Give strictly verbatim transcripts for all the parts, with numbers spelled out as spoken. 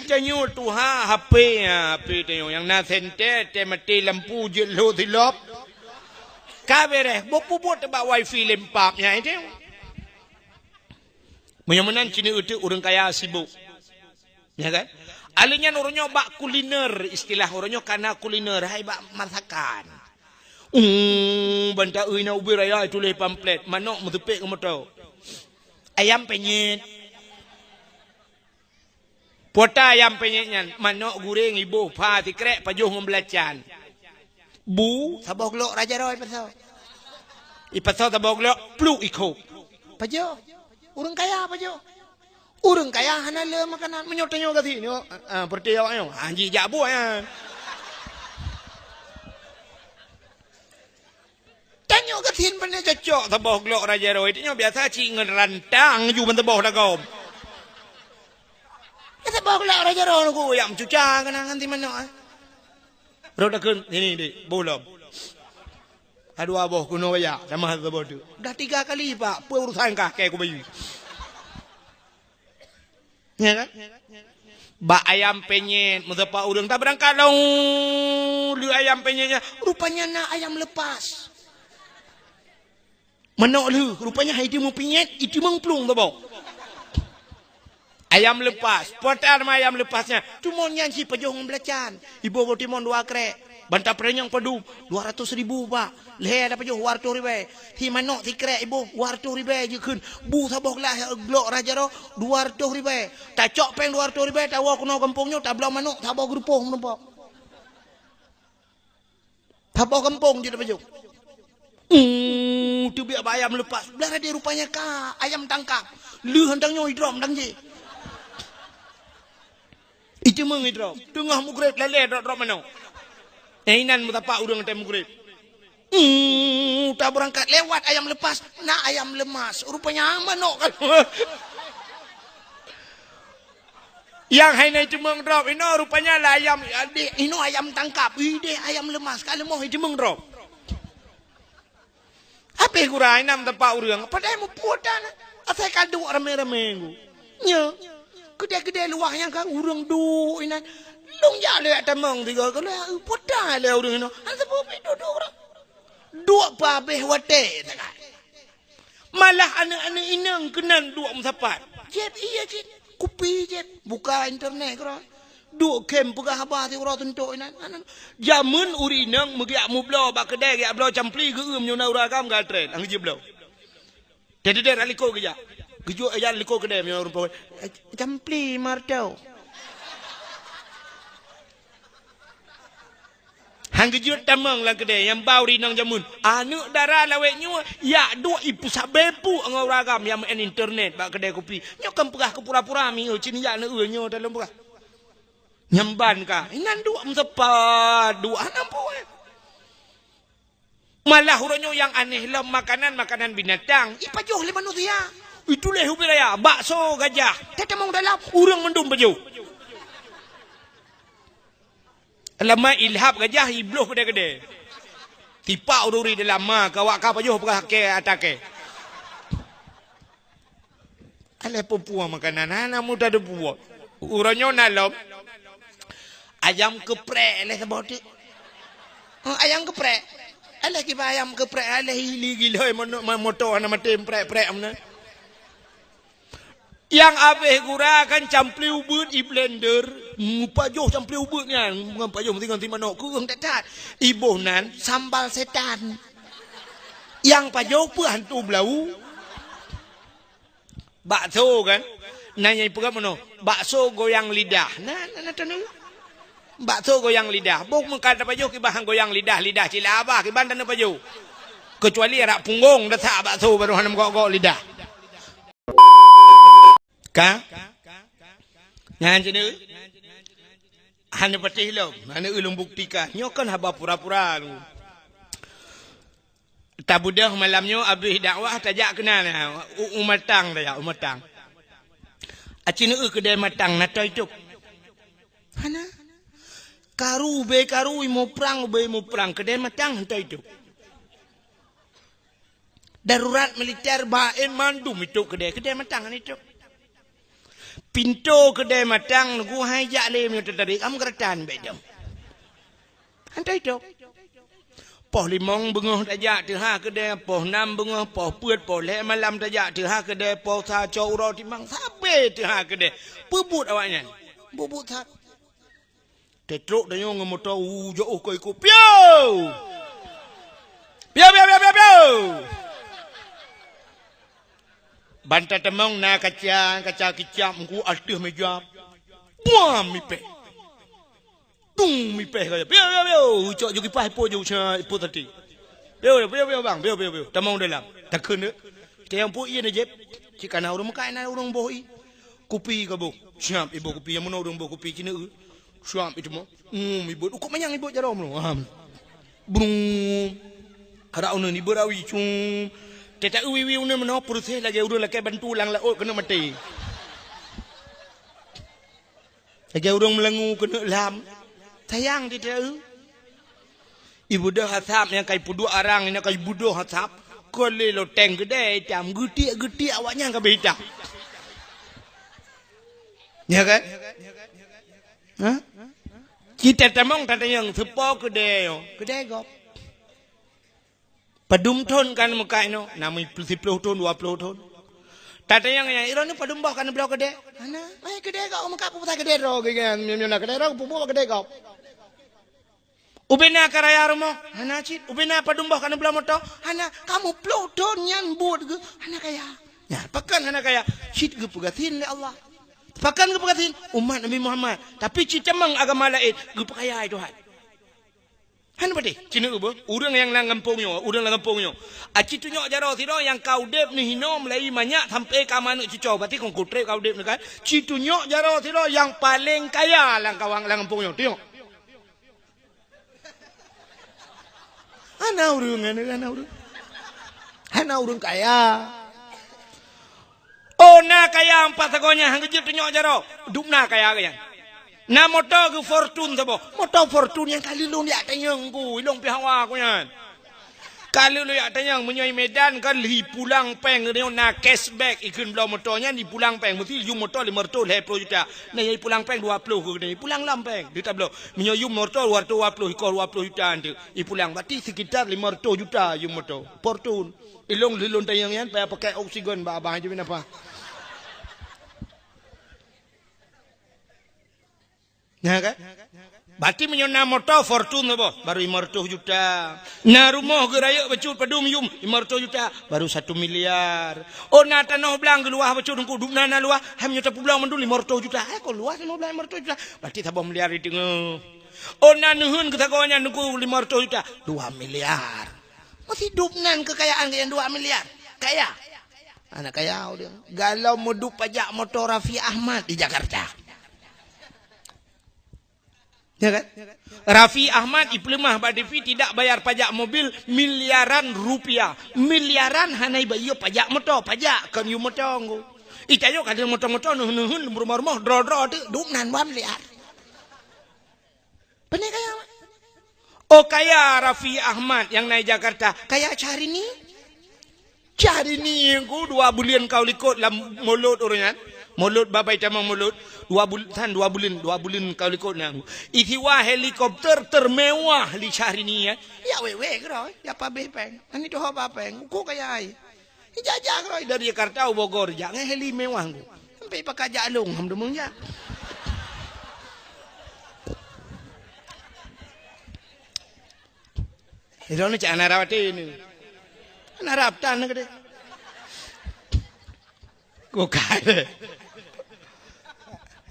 Tanyoe tuha H P, ha, H P tanyoe nyang na senter, teumaté lampu jeuet lhok silop. Ka beres, boh peubuet bak wifi lempap nyan itu. Meunyoe meunan cini uteuk ureuëng kaya sibuk. Ya kan? Alèh nyan ureuëng nyoe bak kuliner, istilah ureuëng nyoe kana kuliner, hai bak masakan. Uh, banta ui na ubé raya tuléh pamflet, manok meuteupék keu moto. Ayam penyet. Pota ayam penyet nyan, manok guréng iboh pha sikrek pajoh ngon beulacan. Bu, saboh glok raja roh ipasoe. Ipasoe saboh glok, pluk ikhob. Pajoh. Ureuëng kaya pajoh. Ureuëng kaya hana le makanan. Meunyoe tanyoe gasi nyoe, ah, ah, peureuti awak nyoe. Ah, jijak buah nyan. Tanyoe gasien pane cocok saboh glok raja roh. Tanyoe biasa cit ngon rantang ju ban saboh dagom. Saboh glok raja roh nunggu yak meucuca keunan ngon si manok, eh. Roh dakun sini dik, boh lom. Adua boh kuno ya, sama saboh tu. Dah tiga kali, Pak, peue urusan kah kai kubayeue. Ya kan? Bak ayam penyet, meusapat ureuëng tabeurangkat lom lé ayam penyet nyan, rupanya na ayam lepas. Manok lheueh, rupanya hai teumeupinyet, iteumeung plueng saboh. Ayam lepas, pota nama ayam lepas nyan. Cuma nyan si pajoh ngon beulacan. Iboh boh timon dua krek. Banta peuranyang padum, dua ratus ribu, Pak. Lhèe ada pajoh dua ratus ribèe. Si manok sikrek iboh dua ratus ribèe jikheun. Bu saboh glah glok raja roh dua ratus ribèe. Tacok péng dua ratus ribèe, tawoe keunoe gampông nyoe, tabloe manok saboh geurupoh meurumpok. Saboh gampông jeuet tapajoh. Uh, teubiet bak ayam lepas. Blah raden rupanya ka ayam tangkap. Lheueh hantang nyoe idrop dang jih. Iteumeung idrop. Teungoh mugreb lalé drop-drop manok. Eh, inan meusapat ureuëng watèe mugreb. Hmm, tabeurangkat lewat ayam lepas, na ayam lemas. Rupanya manok kan. Nyang hai na iteumeung drop, inoe rupanya lah ayam, inoe ayam tangkap. Ideh ayam lemas, ka leumoh iteumeung drop. Habéh gura inan meusapat ureuëng, padahai muphom tan. Asai ka duek ramé-ramé ngu. Nyo. Keudè-keudè luwah nyang ka ureuëng duek inan. Lôn jak lé tamong tiga kali, pota lé ureuëng inoe. Hana sapeue duek-duek ureuëng. Duek peuhabéh watèe sagai. Malah aneuëk-aneuëk inong keunan duek meusapat. Jép iya cit. Kupi jép. Buka internet keudroe. Duek khém peugah haba siuroe tuntok inan. Jameun ureuëng inong meugiak mubloe bak keudè, giak bloe campli geueum nyoe na ureuëng agam gatren. Ang jibloe. Teudeudeh rak likot geujak. Geujok ijak likot keudè meunyoe ureuëng pawai. Campli marto. Han geujeuet tamong lam keudè nyang ba ureuëng inong jameun. Aneuëk dara lawét nyoe yak duek ipeusabe puk ngon ureuëng agam nyang meu'en internet bak keudè kupi. Nyoe kan peugah keu pura-pura mieu cit yak neueu nyoe dalam peugah. Nyang ban ka. Inan duek meusapat, duek hana ampôn. Malah uroe nyoe nyang aneh lom makanan, makanan binatang. Ipajoh lé manusia. Ituléh ubé raya, bakso gajah. Tetamong dalam, ureuëng mandum pajoh. Lama ilhab gajah, ibloh keudè-keudè. Tipak ureuëng dalam ma, ka awak ka pajoh peugah kèe ata kèe. Aléh peue-peue makanan, hana mudah teupeue. Uroe nyoe na lom. Ayam keuprek aléh saboh teuk. Oh, ayam keuprek. Aléh kiban ayam keuprek, aléh ili gilhôi moto hana maté prek-prek meunan. Nyang abéh gura kan campli ubeuet i blender, mupajoh campli ubeuet nyan, ngon pajoh meusingon si manok keueng that-that. Iboh nan sambal setan. Nyang pajoh peue hantu blau. Bakso kan? Na nyang peugah meunoe, bakso goyang lidah. Na, na, na, na. Bakso goyang lidah. Boh meukat tapajoh kiban goyang lidah, lidah cit lah abah kiban tapajoh. Kecuali arak punggong tasak bakso baru hana meugok-gok lidah. Ka? Nyan cit hana patéh lom, hana ulôn buktikan. Nyoe kan haba pura-pura. Tabeudôh malam nyoe abéh dakwah tajak keunan, u, u Matang tajak, u Matang. Aci neueu keudè Matang na toe tôb. Hana. Karu ubé karu, imeue prang ubé imeue prang, keudè Matang toe tôb. Darurat militer ba-en mandum itôb keudè, keudè Matang hana itôb. Pintoe keudè matang, Teungku, hai jak lé meunyoe teutarek, am geuratan bèk dong. Hana teutob. Poh limong beungoh tajak teuha keudè, poh nam beungoh, poh peuet, poh lhèe malam tajak teuha keudè, poh sa cok uroe timang, sabé teuha keudè. Peubuet awaknyan. Buet-buet that. Teutrok tanyoe ngon moto, u, jôh keu ikôt. Piu! Piu, piu, piu, piu, piu! Ban tatamong na kaca, kaca kicap Teungku ateueh meja. Buam mipèh. Tung mipèh kaya. Piu, piu, piu. Ucok ju kipaih ipo ju sa ipo tadi. Piu, piu, piu, bang. Piu, piu, piu. Tamong dalam. Takheun deh. Tayang pu ié na jép. Cit kana ureueng meukai na ureueng boh i. Kupi ka boh. Siap iboh kupi nyang meunoe ureueng boh kupi cina eu. Siap itu mo. Hmm, ibuet. Ukok manyang ibuet jaroe meunoe. Ah. Brung. Kada uneun ibuet rawi. Cung. Teta uwi-wi uneun meunoe proses lagèe ureueng lakèe bantu lam laôt keuneuk maté. Lagèe ureueng meulangue keuneuk lam. Sayang teuh teu. Ibeudôh asap nyang ka ipeuduek arang, nyang ka ibeudôh asap. Kon lé loteng keudè itam, geutiek-geutiek awaknyan ka beuitam. Ya kan? Ha? Cit tatamong tatanyong, soe po keudè nyoe? Keudè gob. Padum thon ka neumeukat inoe? Na meusiplôh thon, dua plôh thon. Tatanyong nyan, "Droeneuh padum boh ka neubloe keudè?" "Hana." "Ai keudè gob meukat, peue pasai keudè droe geuh nyan? Meunyoe na keudè droe, peue buet bak keudè gob?" "Ubena ka raya rumoh?" "Hana cit." "Ubena padum boh ka neubloe moto?" "Hana." "Ka meuplôh thon nyan buet geuh hana kaya. Nyan pakon hana kaya? Cit geupeugasien lé Allah. Pakon geupeugasien? Umat Nabi Muhammad. Tapi cit tamong agama laén, geupeukaya lé Tuhan." Hana patéh, ci neueu beuh, ureueng nyang lam gampông nyoe, ureueng lam gampông nyoe. Aci tunyok jaroe sidroe nyang ka udeb neuh hinoe meulayeue manyak sampoe ka manök cucoe, berarti kon kutreb ka udeb neuh kan? Ci tunyok jaroe sidroe nyang paleng kaya lam kawang lam gampông nyoe, tunyok. Hana ureueng, hana, hana ureueng. Hana ureueng kaya. Oh, na kaya empat sagoe nyan, han geujeuet tunyok jaroe. Dum na kaya geuh nyan. Na moto geuh Fortune saboh. Moto Fortune nyang kali lôn jak tanyong ku, ilong pih hawa ku nyan. Kali lôn jak tanyong, meunyoe i Medan kan ipulang péng, nyoe na cashback, ikheun bloe moto nyan ipulang péng. Meusti yum moto lima reutôh lhèe plôh juta. Na nyang ipulang péng dua plôh keu geutanyoe, ipulang lom péng. Di tabloe. Meunyoe yum moto dua reutôh dua plôh, ikor dua plôh juta nteuk. Ipulang. Berarti sekitar lima reutôh juta yum moto. Fortune. Ilong lilon tanyong nyan payah pakai oksigen bak abang Haji bin Apa. Nah kan? Berarti meunyoe na moto Fortune saboh, baru lima reutôh juta. Na rumoh geurayeuk bacut padum yum, lima reutôh juta, baru satu miliar. Oh, na tanoh blang geuluwah bacut Teungku, dum na, na luwah, hai meunyoe tapeublang mandum lima reutôh juta. Hai, kon luwah tanoh blang lima reutôh juta. Berarti saboh miliar di teungoh. Oh, na neuheun keu sagoe nyan Teungku lima reutôh juta, dua miliar. Meusidub nan keukayaan geuh nyan dua miliar. Kaya. Aneuk kaya udeb. Galom meudup pajak moto Raffi Ahmad di Jakarta. Ya kan? Raffi Ahmad ipeuleumah bak T V tidak bayar pajak mobil miliaran rupiah. Miliaran hana ibayeu pajak moto, pajak kon yum moto ngku. Itanyoe ka moto-moto neuheun-neuheun, rumoh-rumoh, droe-droe teuk, dum nan dua miliar. Pane kaya? Oh, kaya Raffi Ahmad nyang na i Jakarta. Kaya Syahrini? Syahrini ngku dua buleuen ka u likot lam mulod ureueng nyan. Mulod babai tamong mulod. Dua bul-, tan dua buleuen, dua buleuen ka u likot nyan. Isiwa helikopter termewah lé Syahrini nyan. Ya wewe keudroe, ya pabeh péng. Ani tuho ba péng, uko kaya ai. Ijak-jak keudroe dari Jakarta u Bogor, jak ngon heli mewah ngku. Sampai pakai jak long, alhamdulillah jak. Ilong ni cak hana rab até ni. Hana rab tan ni keudeh. Bukai deh.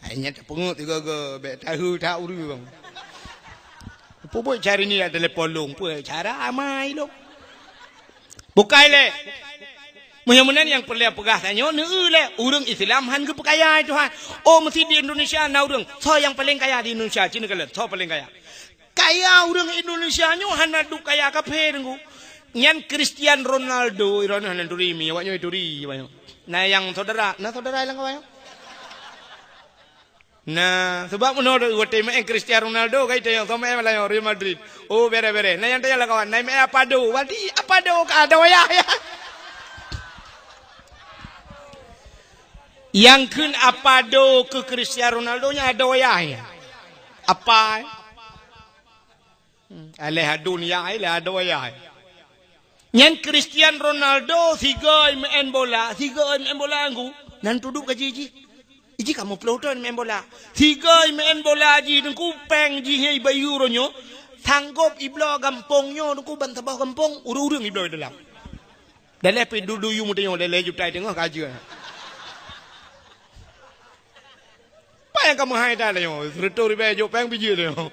Ai nyan tapeungeut tiga-tiga, bèk tahu tak ureueng. Peue buet Syahrini telepon lôn, peue cara amai lôn. Bukai lé. Meunyoe meunan nyang peureulèe peugah tanyoe, neueu lé, ureueng Islam han geupeukaya Tuhan. Oh, meusti di Indonesia na ureueng. Soe nyang paleng kaya di Indonesia? Ci neukalon, soe paleng kaya? Kaya ureueng Indonesia nyoe hana duek kaya kafé, Teungku. Nyan Cristiano Ronaldo, droeneuh hana turi mi, awak nyoe turi, awak nyoe. Na nyang saudara, na saudara lam kawan nyoe? Nah, sabab meunoe watèe meu'en Cristiano Ronaldo, kai tanyong, soe meu'en malam nyoe, Real Madrid. Oh, bere-bere. Na nyang tanyong lam kawan, na meu'en Apado. Berarti Apado ka ada wayah, ya. Nyang kheun apa do keu Cristiano Ronaldo nyan adoe yah. Apa? Hmm, aléh adun yah, aléh adoe yah. Nyan Cristiano Ronaldo sigoe meu'en bola, sigoe meu'en bola ngku, nan tudok gaji jih. Iji kamoe ploh thon meu'en bola. Sigoe meu'en bola jih teungku péng jih nyang ibayeue uroe nyoe, sanggop ibloe gampông nyoe teungku ban saboh gampông, ureueng-ureueng ibloe dalam. Daleh pi dudu yu meuteungoh, daleh juta teungoh ka jeuet. Apa nyang kamoe hai that nyoe? Seratus ribèe jok péng bijeuet nyoe.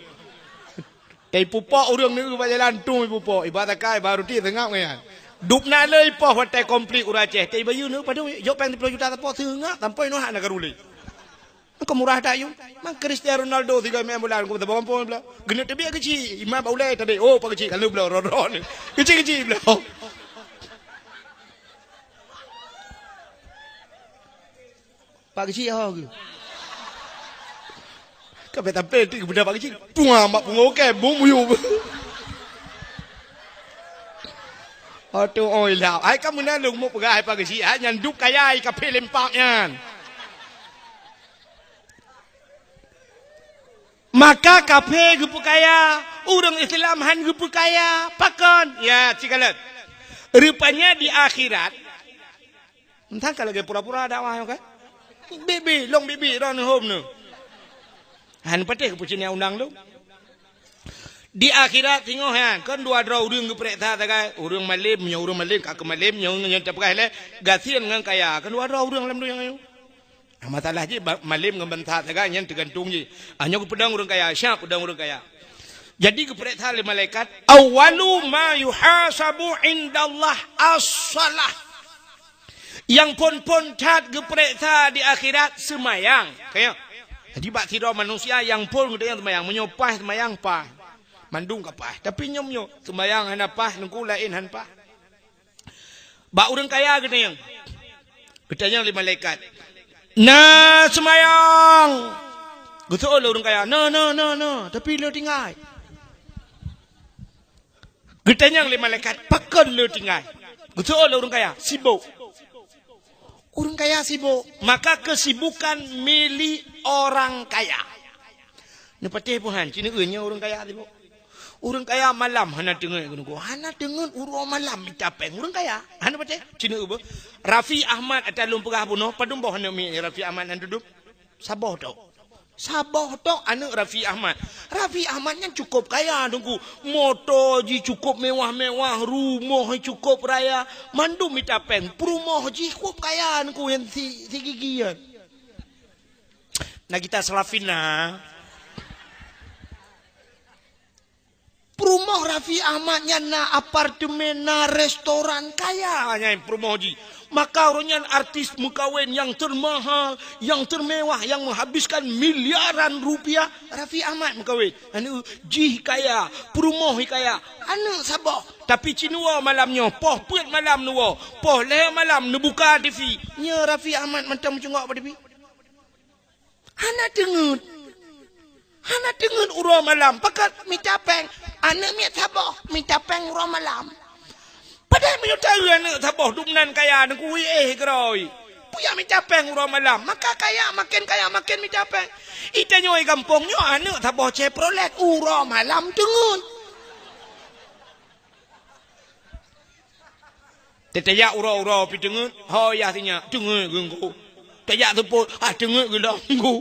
Tapi pupok ureueng ni bak jalan tu pupok. Iba takai, iba ruti seungap ngon nyan. Dub na le ipoh watèe konflik ureueng Aceh. Tapi bayeue ni padum jok péng siplôh juta sapo seungap sampoe noh hana karuli. Engkau murah that yum. Mang Cristiano Ronaldo sigoe meu'en bola ngku saboh gampông bloe. Geuneuk teubiet keuchik, iman bak ulèe tadi. Oh, pak keuchik kalau bloe ron-ron. Keuchik-keuchik bloe. Pak keuchik ho geuh. Ka bèk tampé ti geubeuna pak keuchik. Tuang mak pungo ke bum yum. Aduh, oi lah. Ai ka meunan lôn meupeugah ai pak keuchik, ai nyan dub kaya ai kaphé lempap nyan. Maka kaphé geupeukaya, ureueng Islam han geupeukaya. Pakon? Ya, sikalon. Rupanya di akhirat, entah ka lagèe pura-pura dakwah nyoe kan? Bibi, long bibi, ron hom nyoe. Han patéh keu peucina undang tu. Di akhirat singoh nyan, kan dua droe ureueng geupareksa sagai, ureueng malem, nyoe ureueng malem, ka keu malem, nyoe nyan tapeugah lé, gasien ngon kaya, kan dua droe ureueng lam donya nyoe. Masalah jih ba-, malem ngon bansa sagai nyan teugantung jih. Ah, nyoe geupeudong ureueng kaya, siap peudong ureueng kaya. Jadi geupareksa lé malaikat, "Awwalu ma yuhasabu indallah as-shalah." Nyang phon-phon that geupareksa di akhirat seumayang. Kaya. Jadi bak sidroe manusia nyang phon geutanyoe seumayang, meunyoe paih seumayang paih. Mandum ka paih. Tapi nyoe meunyoe seumayang hana paih, nungku laén han paih. Bak ureueng kaya geutanyong. Geutanyong lé malaikat. "Na seumayang?" Geuseuôt lé ureueng kaya, "Na, na, na, na, tapi le tinggai." Geutanyong lé malaikat, "Pakon le tinggai?" Geuseuôt lé ureueng kaya, "Sibok." Ureueng kaya sibok, maka kesibukan milik orang kaya. Neupatéh peuhan, ci neueu nyoe ureueng kaya sibok. Ureueng kaya malam hana teungeut keuneuk. Hana teungeut uroe malam mita péng. Ureueng kaya, hana patéh, ci neueu beuh. Raffi Ahmad ata lôn peugah bunoe, padum boh aneuk miet Raffi Ahmad nan tudum? Saboh tok. Saboh tok aneuk Raffi Ahmad. Raffi Ahmad nyan cukôp kaya, Teungku. Moto jih cukôp mewah-mewah, rumoh jih cukôp raya. Mandum mita péng. Peurumoh jih cukôp kaya, Teungku, nyang si, si gigi nyan. Nagita Slavina. Peurumoh Raffi Ahmad nyan na apartemen, na restoran, kaya nyan peurumoh jih. Maka uroe nyan artis meukawen nyang termahal, nyang termewah, nyang menghabiskan miliaran rupiah, Raffi Ahmad meukawen. Aneuk jih kaya, peurumoh jih kaya, aneuk saboh. Tapi ci neuwoe malam nyoe, poh peuet malam neuwoe, poh lhèe malam neubuka T V. Nyoe Raffi Ahmad mantong meucunggok bak T V. Hana teungeut. Hana teungeut uroe malam. Pakat mita péng. Aneuk miet saboh mita péng uroe malam. Padahai meunyoe taeu aneuk saboh dum nan kaya, Teungku, éh keurôi. Peue jak mita péng uroe malam. Maka kaya, maken kaya, maken mita péng. Itanyoe gampông nyoe aneuk saboh Chevrolet uroe malam teungeut. Teutajak uroe-uroe pi teungeut, ho yah sinyak, teungeut geuh ngku. Tajak seupôt, ah, teungeut geuh lom ngku.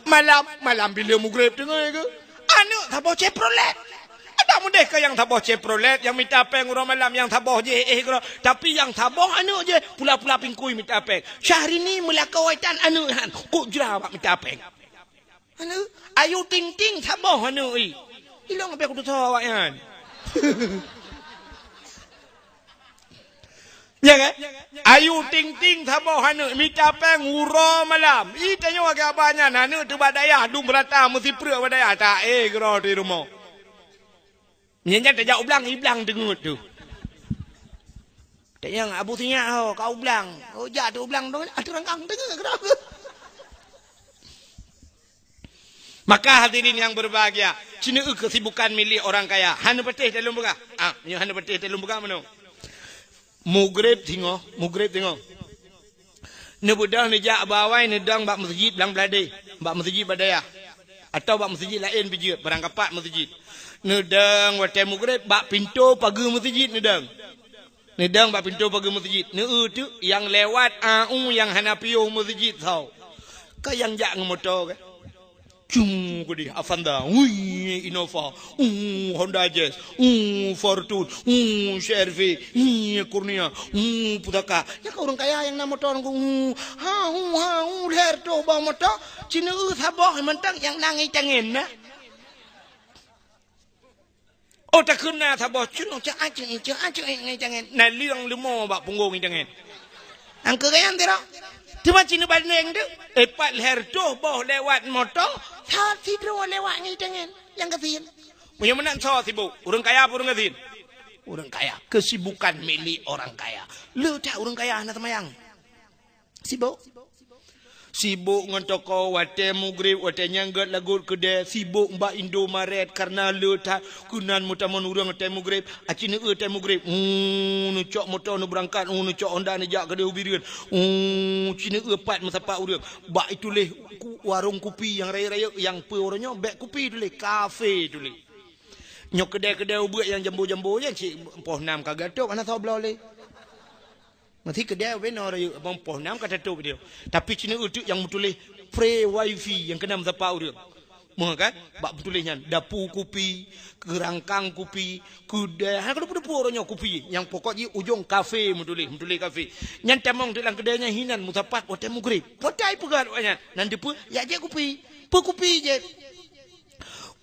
Malam, malam bila mugreb teungeut geuh. Aneuk saboh Chevrolet. Ada mudeh ka nyang saboh Chevrolet, nyang mita péng uroe malam, nyang saboh jih éh keurôi. Tapi nyang saboh aneuk jih, pula-pula pingkui mita péng. Syahrini meulakoe tan aneuk nyan, kok jra bak mita péng. Aneuk, Ayu Ting Ting saboh aneuk i. Ilong habéh kutusoe awaknyan. Ya kan? Ayu Ting Ting saboh aneuk mita péng uroe malam. I tanyoe lagèe abah nyan aneuk teuh bak dayah dum beurata meusipreuk bak dayah. Tak éh keudroe di rumoh. Nyan, nyan tajak u blang, i blang teungeut tu. Tanyong Abu Sinyak ho, ka u blang. Oh, jak tu u blang tu, atu rangkang teungeut keudroe. Maka hadirin yang berbahagia, ci neueu kesibukan milik orang kaya. Hana patéh dalam peugah. Ah, nyoe hana patéh dalam peugah meunoe. Mugreb singoh, mugreb singoh. Neubeudôh neujak bak awai neudong bak meuseujid lam Bladeh, bak meuseujid bak dayah, atawa bak meuseujid laén pih jeuet, barangkapat meuseujid. Neudong watée mugréb bak pintoe pageue meuseujid neudong. Neudong bak pintoe pageue meuseujid, neueu teuk nyang lewat, a u nyang hana piôh meuseujid soe. Ka nyang jak ngon moto kan? Cung keudeh Avanza, ui Innova, u Honda Jazz, u Fortuner, u C R V, ui Kurnia, u Pusaka. Nyan ka ureuëng kaya nyang na moto ngon, u ha u ha u lhèe reutôh boh moto, ci neueu saboh mantong nyang na ngon tangen na. Oh, takheun na saboh cunong cak aceh, cak aceh ngon tangen. Na liang leumo bak punggong ngon tangen. Angkeu gayang tira. Teuma ci neubandeng tu, eh, pat lhèe reutôh boh lewat moto, sa sidroe lewat ngon tangen. Nyang gasien. Meunyoe meunan soe sibuk, ureuëng kaya apa ureuëng gasien? Ureuëng kaya. Kesibukan milik orang kaya. Le that ureuëng kaya hana seumayang. Sibuk. Sibuk ngon toko watée mugréb, watée nyan gét lagot keudée, sibuk bak Indomaret kareuna le that keunan meutamong ureuëng watée mugréb. Aci neueu watée mugréb, uu, neucok moto neubeurangkat, uu, neucok Honda neujak keudeh u Bireuen, uu, ci neueu pat meusapat ureuëng. Bak ituléh ku-, warong kupi nyang rayeuk-rayeuk nyang peue uroe nyoe bék kupi tuléh, kafe tuléh. Nyoe keudée-keudée ubeuet nyang jambo-jambo nyan cit poh nam ka geutôb hana soe bloe lé. Meusi keudée ubé noe rayeuk, abang poh nam ka tatôb dia. Tapi ci neueu teuk nyang meutuléh free wifi nyang keunan meusapat ureuëng. Moh kan? Bak meutuléh nyan, dapu kupi, keurangkang kupi, keudée. Hana keudeupu-deupu uroe nyoe kupi. Nyang pokok jih ujong kafe meutuléh, meutuléh kafe. Nyan tamong teuk lam keudée nyan hinan meusapat watée mugréb. Potai peugah awaknyan. Nan dipeue, jak jép kupi. Peue kupi jép?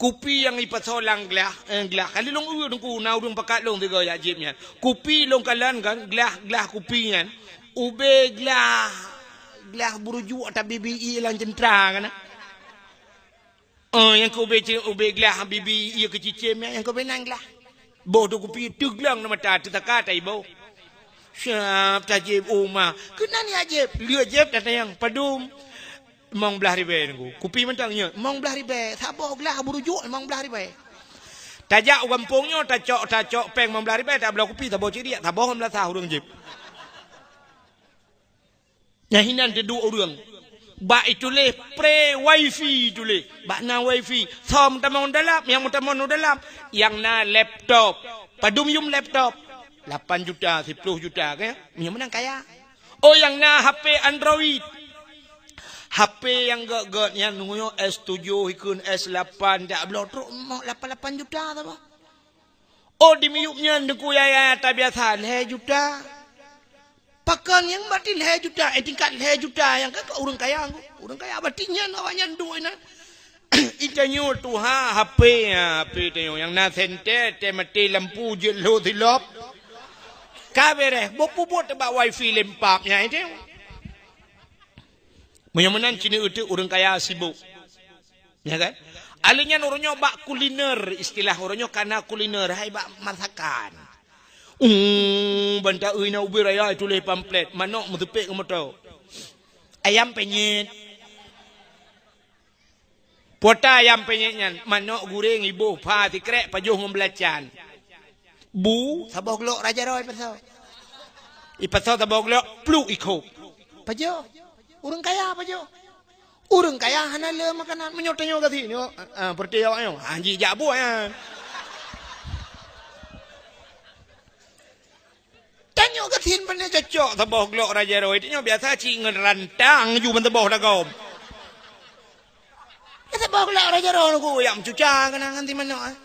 Kupi nyang ipasoe lam glah, eh, glah. Kali lôn eu teungku, na ureuëng pakat lôn sigoe jak jép nyan. Kupi lôn kalon kan, glah, glah kupi nyan. Ubé glah, glah burujuk ata bibi ie lam ceuntra kan. Oh, nyang keu ubé ce-, ubé glah bibi ie keu cicém nyan, nyang keu ubé nan glah. Boh tu kupi teuglong na mata, teutaka ta iboh. Siap tajép uma. Keunan jak jép, lheueh jép tatanyong, padum? Limong blaih ribée teungku. Kupi mantong nyoe, limong blaih ribée. Saboh glah burujuk limong blaih ribée. Tajak u gampông nyoe, tacok, tacok péng limong blaih ribée, tabloe kupi, saboh ciriek, saboh limong blaih ureuëng jép. Nyan hinan teuduek ureuëng. Bak ituléh pre wifi tuléh. Bak na wifi. Soe meutamong dalam, nyang meutamong dalam. Nyang na laptop. Padum yum laptop? Lapan juta, siploh juta, kan? Nyang meunan kaya. Oh, nyang na H P Android. H P nyang gét-gét nyan, nyoe S tujoh ikheun, S lapan, jak bloe trok mok lapan lapan juta saboh. Oh, di miyueb nyan teungku yaya tabiasa lhèe juta. Pakon nyang berarti lhèe juta, eh, tingkat lhèe juta nyang ka, ka ureuëng kaya teungku. Ureuëng kaya berarti nyan awaknyan duek inan. Itanyoe tuha H P, ha, H P tanyoe nyang na senter, teumaté lampu jeuet lhôh silop. Ka beres, boh peubuet bak wifi lempap nyan itu. Meunyoe meunan ci neueu teuk ureuëng kaya sibuk. Ya kan? Alèh nyan uroe nyoe bak kuliner, istilah uroe nyoe kana kuliner, hai bak masakan. Uh, banta eu na ubé raya tuléh pamflet, manok meuteupék keu moto. Ayam penyet. Pota ayam penyet nyan, manok guréng iboh pha sikrek pajoh ngon beulacan. Bu, saboh glok raja roh ipasoe. Ipasoe saboh glok, pluk ikhôb. Pajoh. Ureuëng kaya pajoh. Ureuëng kaya hana le makanan. Meunyoe tanyoe gasien nyoe, ah, peureuté awak nyoe. Ha, jijak buet nyan. Tanyoe gasien pane cocok saboh glok raja roh. Tanyoe biasa cit ngon rantang ju ban saboh dagom. Ya saboh glok raja roh nunggu yak meucuca keunan ngon si manok, eh.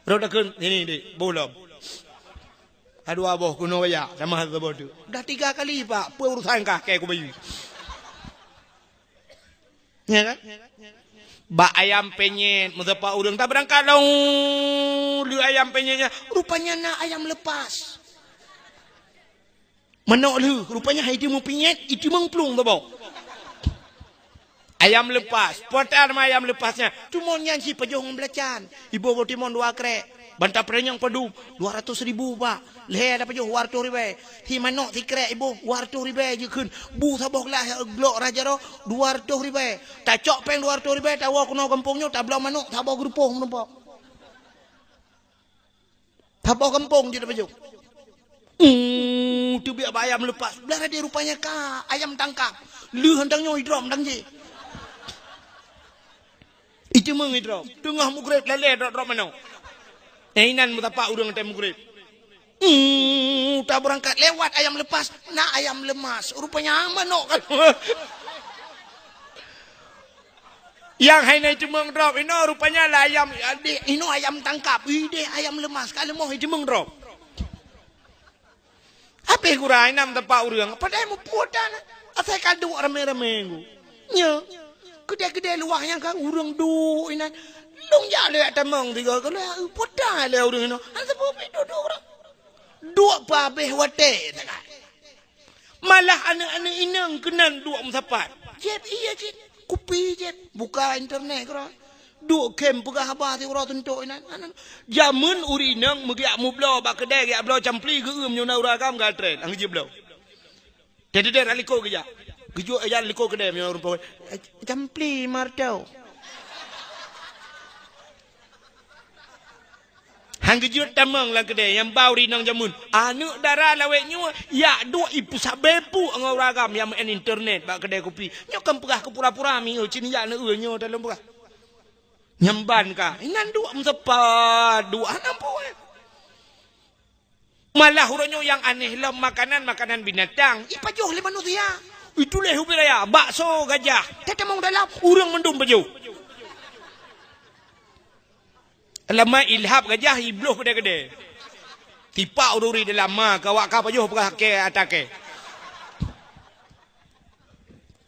Rot dakun sini dik, boh lom. Adua boh kuno ya, sama saboh tu. Dah tiga kali, Pak, peue urusan kah keu kubayu. Ya kan? Bak ayam penyet, meusapat ureuëng ta beurangkat lom lé ayam penyet nyan. Rupanya na ayam lepas. Manok lheueh, rupanya hai itu meupinyet, itu meungplueng saboh. Ayam lepas. Peue teuma ayam lepas nyan? Timon nyan si pajoh ngon beulacan. Iboh boh timon dua krek. Banta prenyang padum, dua ratus ribu, Pak. Lhèe ada pajoh, dua ratus ribèe. Si manok sikrek iboh, dua ratus ribèe jikheun. Bu saboh glah glok raja roh, dua ratus ribèe. Tacok péng dua ratus ribèe, tawoe keunoe gampông nyoe, tabloe manok, saboh geurupoh meurumpok. Saboh gampông jeuet pajoh. Hmm. teubiet bak ayam leupas. Blah raden rupanya ka ayam tangkap. Lheueh hantang nyoe idrop dang jih. Iteumeung idrop. Teungoh mugreb lalée drop-drop manok. Eh, inan meusapat ureuëng watée mugreb. Hmm, ta beurangkat lewat ayam leupas, na ayam leumas. Rupanya manok kan. Nyang hai na iteumeung drop, inoe rupanya lah ayam, deh, inoe ayam tangkap. Ih, deh, ayam leumas. Ka leumoh iteumeung drop. Habéh gura inan meusapat ureuëng, padahai muphom tan. Asai ka duek ramé-ramé ngu. Nyo, keudè-keudè luwah nyang ka ureuëng duek inan. Lôn jak lé tamong tiga kali, puta lé ureuëng inoe. Hana sapeue pih duek-duek ureuëng. Duek peuhabéh watée sagai. Malah aneuëk-aneuëk inong keunan duek meusapat. Jieb ié cit, kupi jieb, buka internet keudroe. Duek khém peugah haba siuroe suntok inan. Jameun ureuëng inong meugiak mubloe bak keudè, giak bloe campli geueu meunyoe na ureuëng agam geutrén, han geujeuet bloe. Teudeudeh rot likot geujak. Geujok ija likot keudè meunyoe ureuëng pawai. Campli martau. Han geujeuet tamong lam keudè nyang ba ureuëng inong jameun. Aneuëk dara lawét nyoe yak duek ipeusabe puk ngon ureuëng agam nyang meu'en internet bak keudè kupi. Nyoe kan peugah keu pura-pura mieu cit nijak neueu nyoe dalam peugah. Nyang ban ka, inan duek meusapat, duek hana ampôn. Malah uroe nyoe nyang aneh lom makanan-makanan binatang ipajoh lé manusia. Ituléh ubé raya, bakso gajah. Tatamong dalam, ureuëng mandum pajoh. Lama ilhab gajah ibloh keudè-keudè. Tipak ururi dalam ma, kawak ka pajoh peugah kée ata kée.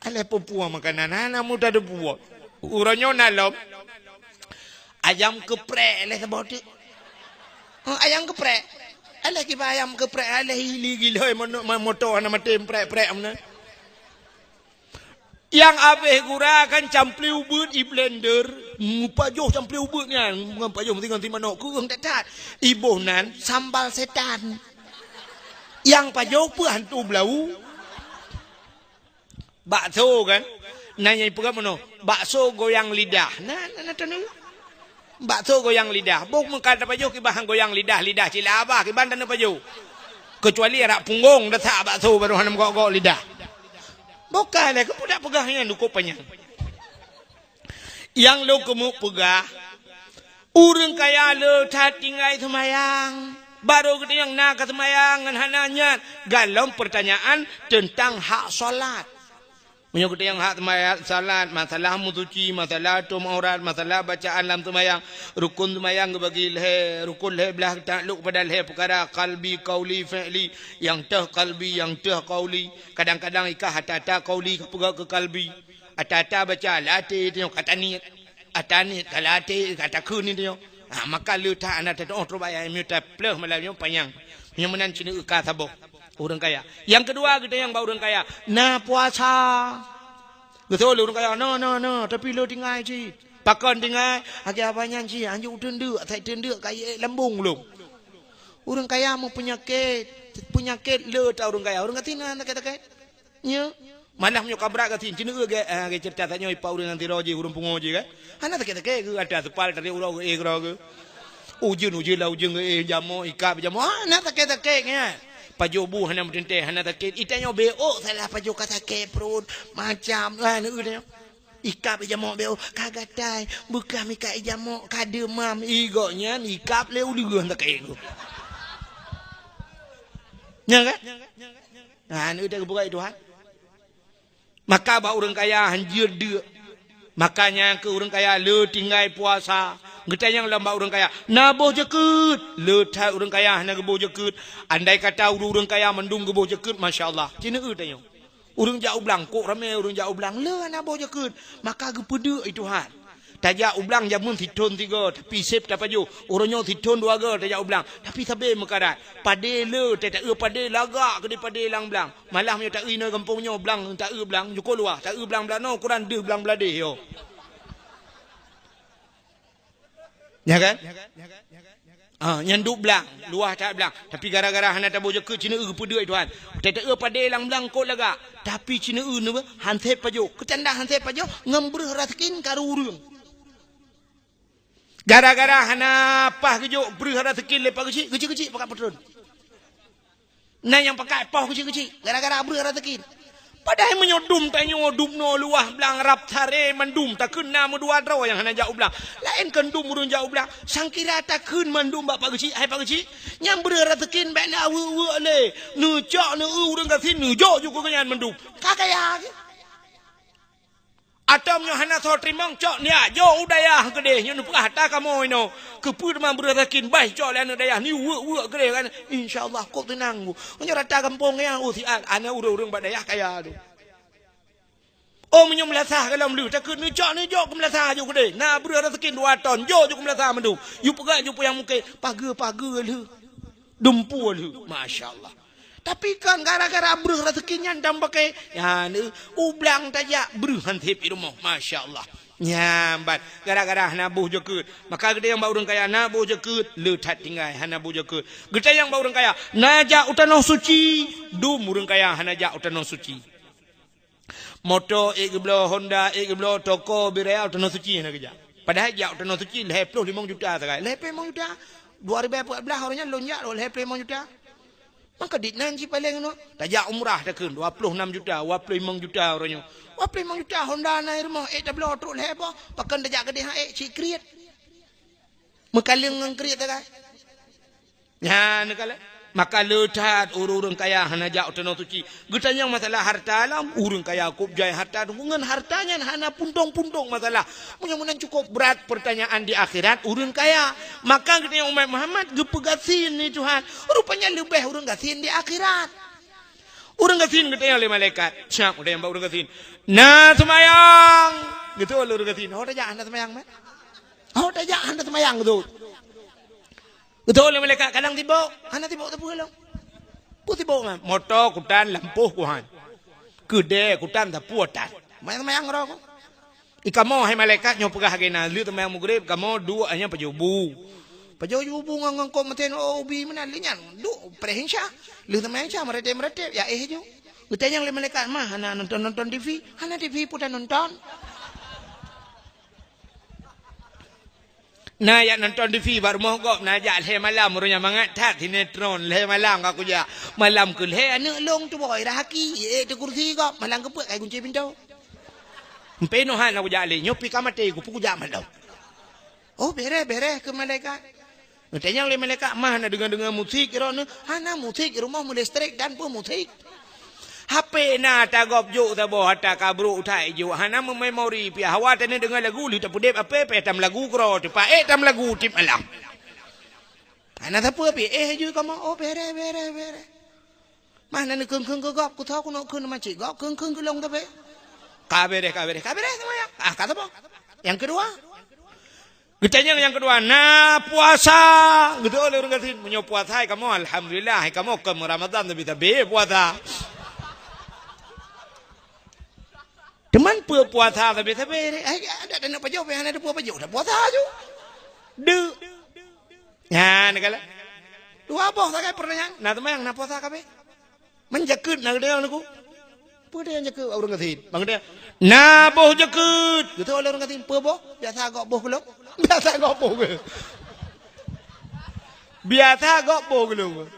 Alah peue-peue makanan hana mudah dibuat. Uroe nyoe na lom. Ayam keuprek lé saboh teuk. Oh, ayam keuprek. Alah kiban ayam keuprek, alah ili giloi moto hana maté prek-prek meunan. Nyang abéh gura kan campli ubeuet i blender, mupajoh campli ubeuet nyan, ngon pajoh meusingon si manok keueng that-that. Iboh nan sambal setan. Nyang pajoh peue hantu blau. Bakso kan? Na nyang ipeugah meunoe, bakso goyang lidah. Na, na, na taneuk. Bakso goyang lidah. Boh meukat tapajoh kiban goyang lidah, lidah cila abah kiban taneuk pajoh. Kecuali arak punggong dasak bakso baru hana meugok-gok lidah. Boh ka lé keupeue dak peugah nyan dukuk panyang. Nyang lôn keumeuk peugah, ureuëng kaya le that tinggai seumayang. Barô geutanyoe na ka seumayang ngon hana nyan. Galom peurtanyaan teuntang hak salat. Meunyoe geutanyoe hak seumayang, salat, masalah meusuci, masalah tom aurat, masalah bacaan lam seumayang, rukun seumayang geubagi lhée, rukun lhée blaih taklok pada lhée peukara, qalbi, qauli, fi'li. Nyang teuh qalbi, nyang teuh qauli. Kadang-kadang ikah ata-ata qauli ka peugah keu qalbi. Ata-ata baca, lam até tanyoe ka taniet. Ata niet ka lam até, ka takheun niet tanyoe. Ha, maka le that hana tatu'oh trok bak ayat meunyoe tapleuh malam nyoe panyang. Meunyoe meunan cit ka saboh ureuëng kaya. Nyang keudua geutanyoe bak ureuëng kaya, na puasa. Geutôi lé ureuëng kaya, na, na, na, tapi le tinggai cit. Pakon tinggai? Akhé abah nyan cit, anjuk teundeuk, asai teundeuk ka ié lambong lom. Ureuëng kaya meupeunyakét, peunyakét le that ureuëng kaya. Ureuëng gasien na sakét-sakét. Nyo. Malah meunyoe ka brat gasien, ceuneuk gét, ah, gét ceurita tanyoe ipak ureuëng nyang sidroe jih, ureuëng pungo jih kan. Hana sakét-sakét geuh, atra seupal tadi uroe geuh, eh, keudroe geuh. Ujeuen, ujeuen lah ujeuen geuh, eh, jamok, ikab jamok. Hana sakét-sakét nyan. Pajoh bu hana meuteuntée, hana sakét. Itanyoe bék salah pajoh ka sakét pruet, macam, ah, neu tanyoe. Ikab ijamok bék ka gatai, beukah mika ijamok ka deumam, i gobnyan ikab lé uleueng sakét geuh. Nyan kan? Nah, neu teuh geupeugah Tuhan. Maka bak ureuëng kaya hanjeuet deuk. Maka nyang keu ureuëng kaya le tinggai puasa. Geutanyong lom bak ureuëng kaya, na boh jeukeut? Le that ureuëng kaya hana geuboh jeukeut. Andai kata ureuëng kaya mandum geuboh jeukeut, masya Allah. Ceuneuk tanyoe. Ureuëng jak u blang, kok ramé ureuëng jak u blang, le hana boh jeukeut. Maka geupeudeuk i Tuhan. Tajak u blang jameun sithon sigoe, tapi sép tapajoh. Uroe nyoe sithon dua goe tajak u blang, tapi sabé meukarat. Padé le, tataeu padé lagak keudéh padé lam blang. Malah meunyoe taeu inoe gampông nyoe blang, taeu blang, jukô luwah, taeu blang blah noe, ukuran deuh blang blah déh yo. Ya kan? Ah, nyan duek blang, luwah that blang. Tapi gara-gara hana taboh jeukeut, ceuneuk geupeudeuek Tuhan. Teuteue padé lam blang kot lagak. Tapi ceuneuk neuh han sép pajoh. Keutandah han sép pajoh, ngon breuh raseukin karu ureueng. Gara-gara hana paih geujok breuh raseukin lé Pak Geuchik, Geuchik-Geuchik pakat peutron. Na nyang pakai poh keuchik-keuchik, gara-gara breuh raseukin. Padahai meunyoe dum tanyoe dum noe luwah blang rab saré mandum takheun na meudua droe nyang hana jak u blang. Laén kheun dum ureuëng jak u blang, sangkira takheun mandum bak pak keuchik, hai pak keuchik. Nyang breuh raseukin bèk na weuek-weuek lé. Neucok neu ureuëng gasien neujok ju keu nyan mandum. Ka kaya keu. Atau meunyoe hana soe teurimong, cok nyak jok u dayah keudeh, nyoe neupeugah ata kamoe inoe. Keupeue teuma breuh raseukin, bah cok lé aneuk dayah, ni weuek-weuek keudeh kan. Insya Allah, kok teunang. Meunyoe rata gampông nyan, oh, siat, aneuk ureuëng-ureuëng bak dayah kaya tu. Oh, meunyoe meulasah golom lheueh, takheun neucok neujok keu meulasah jok keudeh. Na breuh raseukin dua ton, jok jok keu meulasah mandum. Ju peugah, ju peuyang mungkén, pageue-pageue lheueh. Dumpeue lheueh. Masya Allah. Tapi kan gara-gara breuh raseukin nyan dan pakai, ya, ni, u blang tajak breuh han sép di rumoh. Masya Allah. Nyan ban. Gara-gara hana boh jakeuet. Maka geutanyoe bak ureuëng kaya na boh jakeuet, le that tinggai hana boh jakeuet. Geutanyoe bak ureuëng kaya na jak u tanoh suci, dum ureuëng kaya hana jak u tanoh suci. Moto ék geubloe, Honda ék geubloe, toko biraya u tanoh suci hana geujak. Padahai jak u tanoh suci lhèe ploh limong juta sagai. Lhèe ploh limong juta. Dua ribu empat belas uroe nyan lôn jak lhèe ploh limong juta. Maka dit nan cit paleng nyoe. Tajak umrah takheun dua ploh enam juta, dua ploh limong juta uroe nyoe. Dua ploh limong juta Honda na i rumoh, ék tabloe trok lhèe boh. Pakon tajak keudeh han ék cit kriet. Meukaleng ngon kriet sagai. Nyan neukalon. Maka le that ureuëng-ureuëng kaya hana jak u tanoh suci. Geutanyong masalah harta lom, ureuëng kaya kôb jai harta teungku, ngon harta nyan hana puntông-puntông masalah. Meunyoe meunan cukôp brat peurtanyaan di akhirat ureuëng kaya. Maka geutanyong umat Muhammad geupeugasien ni Tuhan. Rupanya leubeh ureuëng gasien di akhirat. Ureuëng gasien geutanyong lé malaikat. Siap geutanyong bak ureuëng gasien. Na seumayang. Geutanyong lé ureuëng gasien. Ho tajak hana seumayang, mat? Ho tajak hana seumayang, geutanyong. Geutanyong lé malaikat, kadang sibok, hana sibok sapeue lom. Peue sibok nyan? Moto kutan lampôh kuhan. Keudè kutan sapeue tan. Mayang-mayang roh ku. I kamoe hai malaikat nyoe peugah lagèe na, lheueh teumayang Maghrib, kamoe duek nyan pajoh bu. Pajoh bu ngon, ngon kop meuteun, oh, ubi meunan lheueh nyan. Duek preh Isya. Lheueh teumayang Isya meuratéb-meuratéb, ya éh ju. Geutanyong lé malaikat, "Ma hana nonton-nonton T V?" "Hana T V peue tanonton." Na jak nonton T V bak rumoh gob, na jak lhèe malam, uroe nyan mangat that sinetron, lhèe malam ka kujak. Malam keulhèe aneuk lôn tuboh i rahaki, ék teukursi gob, malam keupeuet kai gunci pintoe. Mpe nyoe hana kujak lé, nyoe pih ka maté ku, peue kujak malam. Oh, bereh, bereh keu malaikat. Geutanyong lé malaikat, "Ma hana deungoe-deungoe musik droeneuh?" "Hana musik, rumoh meulestrek dan peue musik." H P na tagob jok saboh ata kabrok utai jok, hana meumemori pih. Hawa teuneuk deungoe lagu lheueh tapeudeb H P pih tam lagu keudroe, teupaék tam lagu tiep malam. Hana sapeue pih, éh ju kamoe, oh, bereh, bereh, bereh. Mah na neukheun-kheun keu gob, kutho keunoe kheun macit gob, kheun-kheun keu lôn tapi. Ka bereh, ka bereh, ka bereh seumayang. Ah, ka saboh. Nyang keudua. Geutanyong nyang keudua, na puasa. Geutanyong lé ureuëng gasien, meunyoe puasa hai kamoe, alhamdulillah, hai kamoe kon Ramadhan tapi-tapi puasa. Teuma peue puasa tapi-tapi, hai adak taneuk pajoh, hana teupeue pajoh, dah puasa ju. Deuk. Nyan kala. Dua boh sagai peurtanyaan, na seumayang, na puasa kabeh. Man jakeuet na geutanyong lé ku. Peue tanyong jakeuet bak ureuëng gasien? Bang geutanyong, "Na boh jakeuet?" Geutanyong lé ureuëng gasien, "Peue boh?" "Biasa gob boh keu lôn." "Biasa gob boh keu." "Biasa gob boh keu lôn."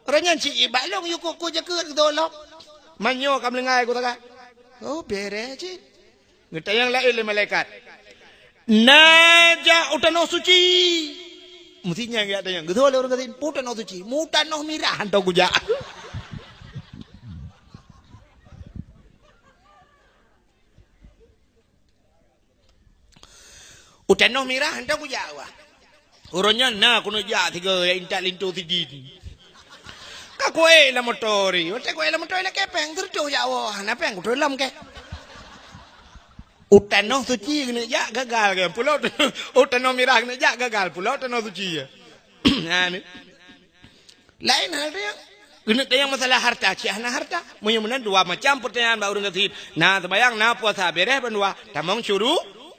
Ureuëng nyan cit bak lôn yue kok-kok jakeuet geutanyong lom. Man nyoe ka meulinggai ku taga. Oh, bereh cit. Geutanyong laén lé malaikat, "Na jak u tanoh suci?" Meusti nyan geutanyong. Geutanyong lé ureuëng gasien, "Peue tanoh suci?" "Mu tanoh mirah hantom kujak." "U tanoh mirah hantom kujak wah." Uroe nyan na keuneuk jak sigoe intat linto sidin. Ka kuék lam moto ri. Watèe kuék lam moto lakèe péng, seureutôh jak woe. Hana péng, kuteulom kèe. U tanoh suci keuneuk jak, gagal kèe. Pulo u tanoh mirah keuneuk jak, gagal. Pulo tanoh suci. Ha ni. Laén hal nyan. Keuneuk tanyong masalah harta, cit hana harta. Meunyoe meunan dua macam peurtanyaan bak ureuëng gasien. Na seumayang, na puasa, bereh bandua. Tamong syuru,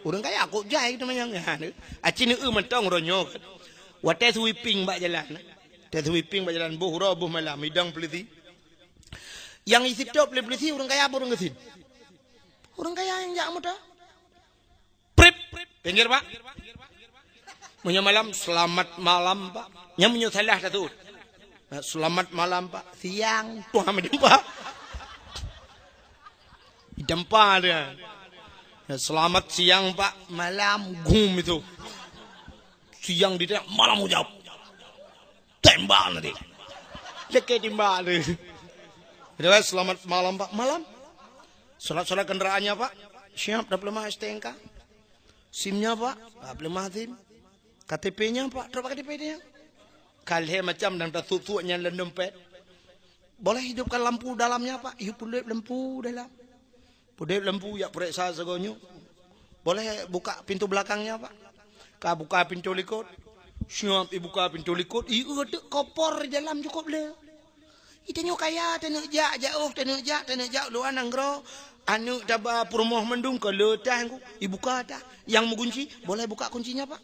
ureuëng kaya kok jai tanyong. Ha ni. Aci neu mantong uroe nyoe. Watèe sweeping bak jalan. Watèe sweeping bak jalan boh uroe boh malam, idong polisi. Nyang jisitop lé polisi ureuëng kaya apa ureuëng gasien? Ureuëng kaya nyang jak moto. Prip, pinggir, Pak. Meunyoe malam, selamat malam, Pak. Nyang meunyoe salah tatuut. "Selamat malam, Pak." "Siang." Tuha meudempa. Dempa dia. "Selamat siang, Pak." "Malam." Gum itu. Siang ditanya, malam ujawab. Tembak nanti. Leke timbak tu. Dia, "Selamat malam, Pak." "Malam." "Surat-surat kenderaannya, Pak?" "Siap, dah peuleumah S T N K." "SIM-nya, Pak?" "Dah peuleumah SIM." "K T P-nya, Pak?" "Trok K T P dia." Ka lhèe macam dan tasuet-suet nyan lam dompet. "Boleh hidupkan lampu dalamnya, Pak?" Yue peudeup lampu dalam. Peudeup lampu, jak peuriksa sagoe nyoe. "Boleh buka pintu belakangnya, Pak?" Ka buka pintu likot. Siap ibuka pintu likot, ieu teuk koper dalam cukôp le. Itanyoe kaya, taneuk jak, jak, oh, taneuk jak, taneuk jak luwa nanggroe. Aneuk taba peurumoh mandum ka le tah, ibuka tah. Nyang meugunci, "Boleh buka kuncinya, Pak?"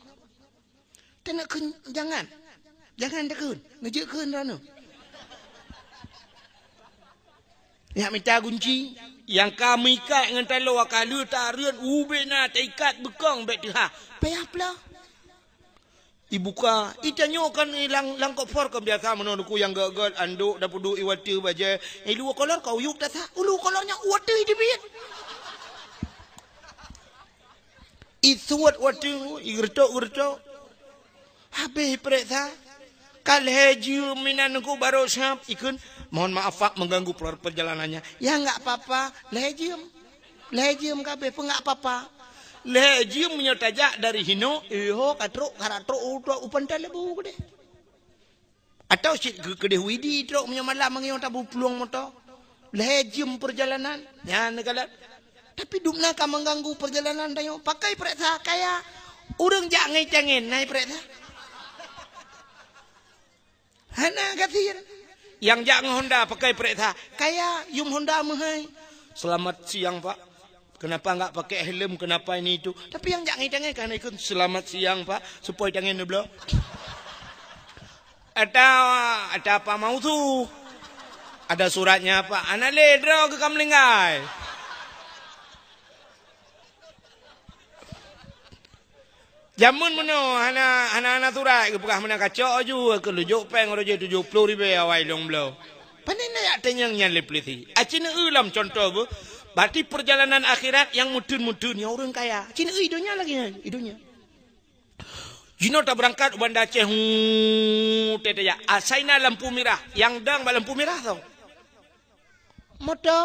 Taneuk kheun, "Jangan. Jangan takheun. Neujeuet kheun droeneuh." Nyak mita gunci, nyang ka meuikat ngon taloe ka lheueh tareuet ubena taikat beukong bèk teuhah. Payah ploh. Ibuka, itanyoe kan lam, lam koper kan biasa meunoe, Teungku, nyang gèt-gèt, anduk, tapeuduek iwateuh bajèe. Ilu kolor ka uyuek tasa, ulu kolor nyan wateuh iteubiet. Isuet wateuh, igeureutok-geureutok. Habéh ipeuriksa. Ka lhèe jeuem inan Teungku barô siap ikheun, "Mohon maaf, Pak, mengganggu per-, perjalanannya." "Ya, enggak apa-apa." Lhèe jeuem. Lhèe jeuem ka habéh, peue enggak apa-apa. Lhèe jeuem meunyoe tajak dari hinoe, iho ka trok, ka trok u, u Pantai Lebu keudeh. Atau cit keu-, keudeh Widi trok meunyoe malam mangieng tabuplueng moto. Lhèe jeuem peurjalanan, nyan neukalon. Tapi dum na ka mengganggu peurjalanan tanyoe. Pakai peuriksa kaya. Ureueng jak ngon itangen, na ipeuriksa. Hana gasien. Nyang jak ngon Honda pakai peuriksa. Kaya, yum Honda meuhai. "Selamat siang, Pak. Kenapa enggak pakai helm? Kenapa ini itu?" Tapi nyang jak ngon itangen ka hana ikheun, "Selamat siang, Pak." Supaya itangen neubloe. Ata, ata apa mausu? Ada suratnya, Pak. Hana lé droe keu ka meulinggai. Jameun meunoe hana, hana, hana surat, geupeugah meunan kacok aju, keu lujok péng roje tujoh ploh ribèe awai lôn bloe. Pane na jak tanyong nyan lé peulisi. Aci neueu lom contoh beuh. Berarti peurjalanan akhirat nyang meuteun-meuteun nyan ureueng kaya. Aci neueu i donya lagèe nyan, i donya. Jinoe tabeurangkat u Banda Aceh, hu, teuh tajak. Asai na lampu mirah. Nyang dong bak lampu mirah soe? Moto.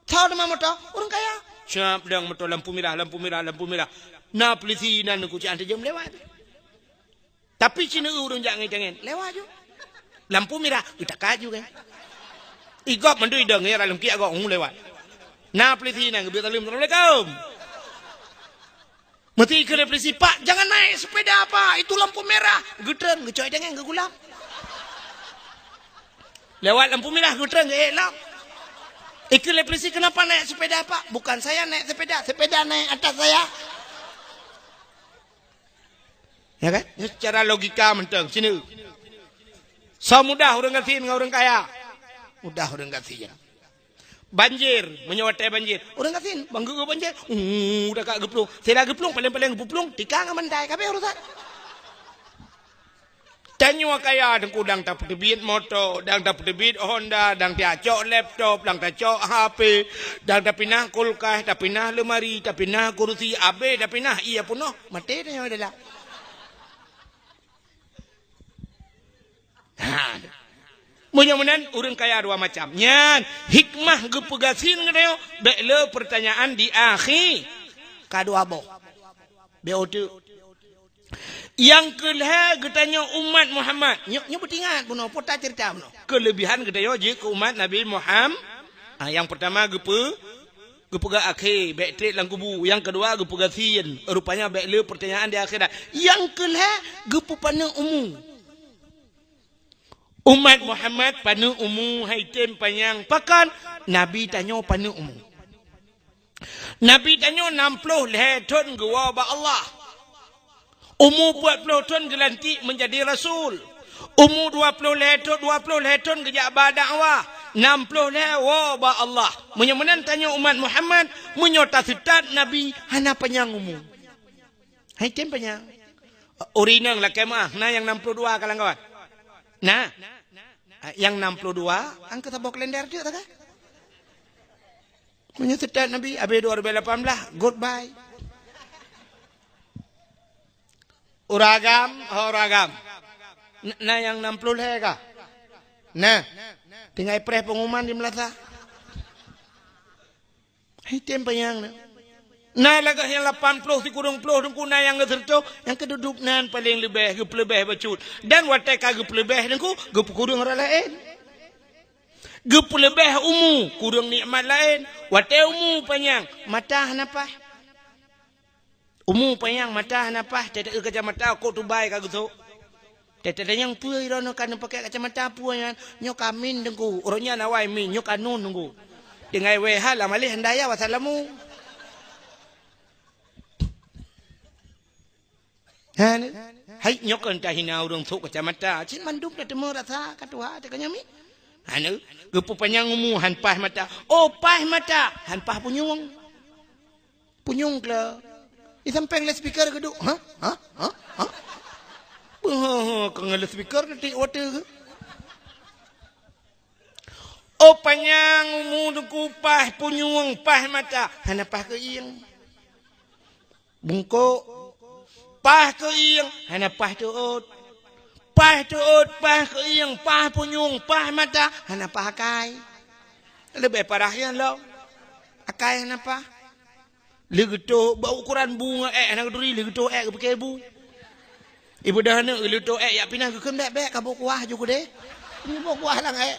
Soe teuma moto? Ureueng kaya. Siap dong moto lampu mirah, lampu mirah, lampu mirah. Na peulisi nan kucing teuh jeuem lewat. Tapi sineuk ureueng jak ngon itangen. Lewat ju. Lampu mirah, geutakat ju kan. Igop mandum idong ya dalam kiak gok, hu, lewat. Na peulisi nan geubri saleuem, "Assalamualaikum." Meuti keu lé polisi, "Pak, jangan naik sepeda, Pak. Itu lampu merah." Geutreun, geucok itangen, geugulam. Lewat lampu merah, geutreun, geuék lom. Ikeu lé polisi, "Kenapa naik sepeda, Pak?" "Bukan saya naik sepeda, sepeda naik atas saya." Ya kan? Secara logika mantong, sini. Soe mudah ureueng gasien ngon ureueng kaya? Mudah ureueng gasien. Banjir, meunyoe watèe banjir. Ureueng gasien, bang geu banjir. Uh, dah ka geuplueng. Sira geuplueng, paleng-paleng geuplueng, tikang ngon bantai, ka habéh urusan. Tanyoe kaya teungku, dang tapeuteubiet moto, dang tapeuteubiet Honda, dang tacok laptop, dang tacok H P, dang tapinah kulkas, tapinah lemari, tapinah kursi, abéh tapinah, iya peunoh, maté tanyoe dalam. Ha. Meunyoe meunan, ureueng kaya dua macam. Nyan, hikmah geupeugasien geutanyoe, bèk le peurtanyaan di akhi. Ka dua boh. Bèk uteuk. Nyang keu lhèe geutanyoe umat Muhammad. Nyoe, nyoe beutingat bunoe, pota ceurita bunoe. Keulebihan geutanyoe jeuet keu umat Nabi Muham-, ah, nyang peurtama geupeu-, geupeugah akhé, bèk trép lam kubu. Nyang keudua geupeugasien, rupanya bèk le peurtanyaan di akhirat. Nyang keu lhèe geupeupaneuk umu. Umat Muhammad paneuk umu hai tem panyang. Pakon? Nabi tanyoe paneuk umu. Nabi tanyoe nam ploh lhèe thon geuwoe bak Allah. Umu peuet ploh thon geulantik meujadi rasul. Umu dua ploh lhèe thon, dua ploh lhèe thon geujak ba dakwah. Nam ploh lhèe woe bak Allah. Meunyoe meunan tanyoe umat Muhammad, meunyoe taseutôt Nabi hana panyang umu. Hai tem panyang. Ureueng inong lakèe meu'ah, na nyang nam ploh dua kalangan? Na. Ah, nyang enam puluh dua, angka saboh kalender tu, tak? Meunyoe seutôt Nabi, habéh dua ribu lapan belas, goodbye. Ureueng agam, ho ureueng agam. N-, na nyang enam puluh lhèe kah? Nah, tinggai preh pengumuman di meulasa. Hai tem panyang na. Na lagak nyang lapan ploh sikureueng ploh teungku, na nyang geuseureutôh, nyang keududuk nan paleng leubeh, geupeuleubeh bacut. Dan watèe ka geupeuleubeh teungku, geupeukureueng rot laén. Geupeuleubeh umu, kureueng nikmat laén. Watèe umu panyang, mata hana paih. Umu panyang, mata hana paih, teuteue kacamata kok tubai ka geusok. Teuteue nyang peue droeneuh ka neupakè kacamata peue nyan, nyoe ka min teungku, uroe nyan awai min, nyoe ka nun teungku. Tinggai wèh ha lam aléh handaya wasalamu. Ha, ni. Hai, nyoe kon tahina ureueng sok kacamata. Cit mandum na teumeu rasa ka tuha teuka nyoe mi. Ha, ni. Geupeu panyang umu han paih mata. Oh, paih mata, han paih punyueng. Punyueng kla. Di sampéng loudspeaker geuduek. Ha? Ha? Ha? Ha? Beuh, ka ngon loudspeaker tiek watèe geuh. Oh, panyang umu teungku, paih punyueng, paih mata, hana paih keuieng. Bungkôk, paih keuieng, hana paih teuôt. Paih teuôt, paih keuieng, paih punyueng, paih mata, hana paih akai. Leubeh parah nyan lom. Akai hana paih. Lheuh geutoh, bak ukoran bu ngon èk, hana geuturi, lheuh geutoh èk geupakè bu. Ibu dah aneuk, lheuh geutoh èk, jak pinah geukheun bèk-bèk, ka boh kuah ju keudéh. Nyoe boh kuah lam èk.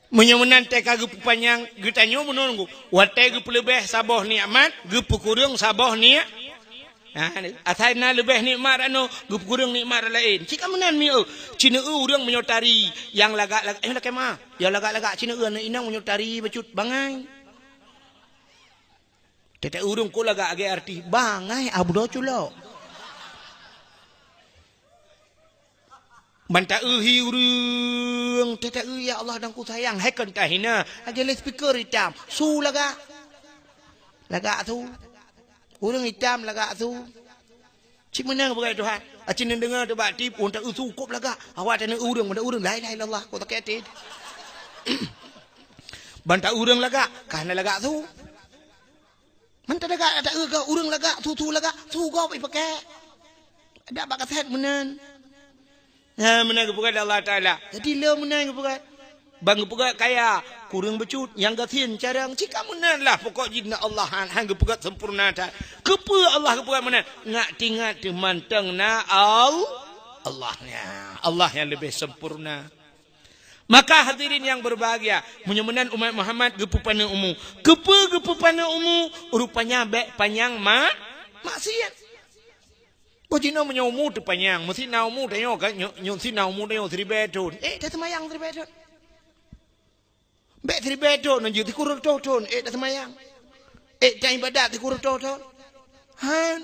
Meunyoe meunan teuka geupeupanyang, geutanyoe meunan, watèe geupeuleubeh saboh nikmat, geupeukureueng saboh nik-, Nah, asai na leubeh nikmat rot nyoe, geupeukureueng nikmat rot laén. Cit ka meunan mi, eu. Cit neu ureueng meunyoe tari, nyang lagak-lagak, eh, lakèe ma. Nyang lagak-lagak cit neu aneuk inong meunyoe tari bacut bangai. Teutek ureueng kok lagak lagèe artis, bangai abdo culok. Ban ta-eu hi ureueng, teutek-eu, "Ya Allah, dan ku sayang," hai kon tahina. Lagèe loudspeaker itam, su lagak. Lagak su. Ureueng itam lagak su. Cit meunan geupeugah Tuhan. Aci neudeungoe teuh bak tip, ureueng ta-eu su kop lagak. Awak ta-eu ureueng, ban ta-eu ureueng, la ilaha illallah, kok sakét até. Ban ta-eu ureueng lagak, ka hana lagak su. Mantong lagak, ta-eu keu ureueng lagak, su-su lagak, su gob ipakè. Dak bak kasét meunan. Nah, meunan geupeugah lé Allah Taala. Jadi, le meunan geupeugah. Ban geupeugah kaya, kureueng bacut, nyang gasien carông. Cit ka meunan lah, pokok jih na Allah han, han geupeugah sempurna that. Keupeue Allah geupeugah meunan? Ngat tingat teuh mantong na Al-, Allah nya. Allah nyang leubeh sempurna. Maka hadirin yang berbahagia, meunyoe meunan umat Muhammad geupeupaneuk umu. Keupeue geupeupaneuk umu? Rupanya bèk panyang ma-, maksiat. Boh jinoe meunyoe umu teupanyang, meusi na umu tanyoe ka, nyoe, nyoe si na umu tanyoe siribèe thon. Eh, taseumayang siribèe thon. Bèk siribèe thon, nyoe jeuet sikureueng reutôh thon, eh, taseumayang. Eh, taibadat sikureueng reutôh thon. Han.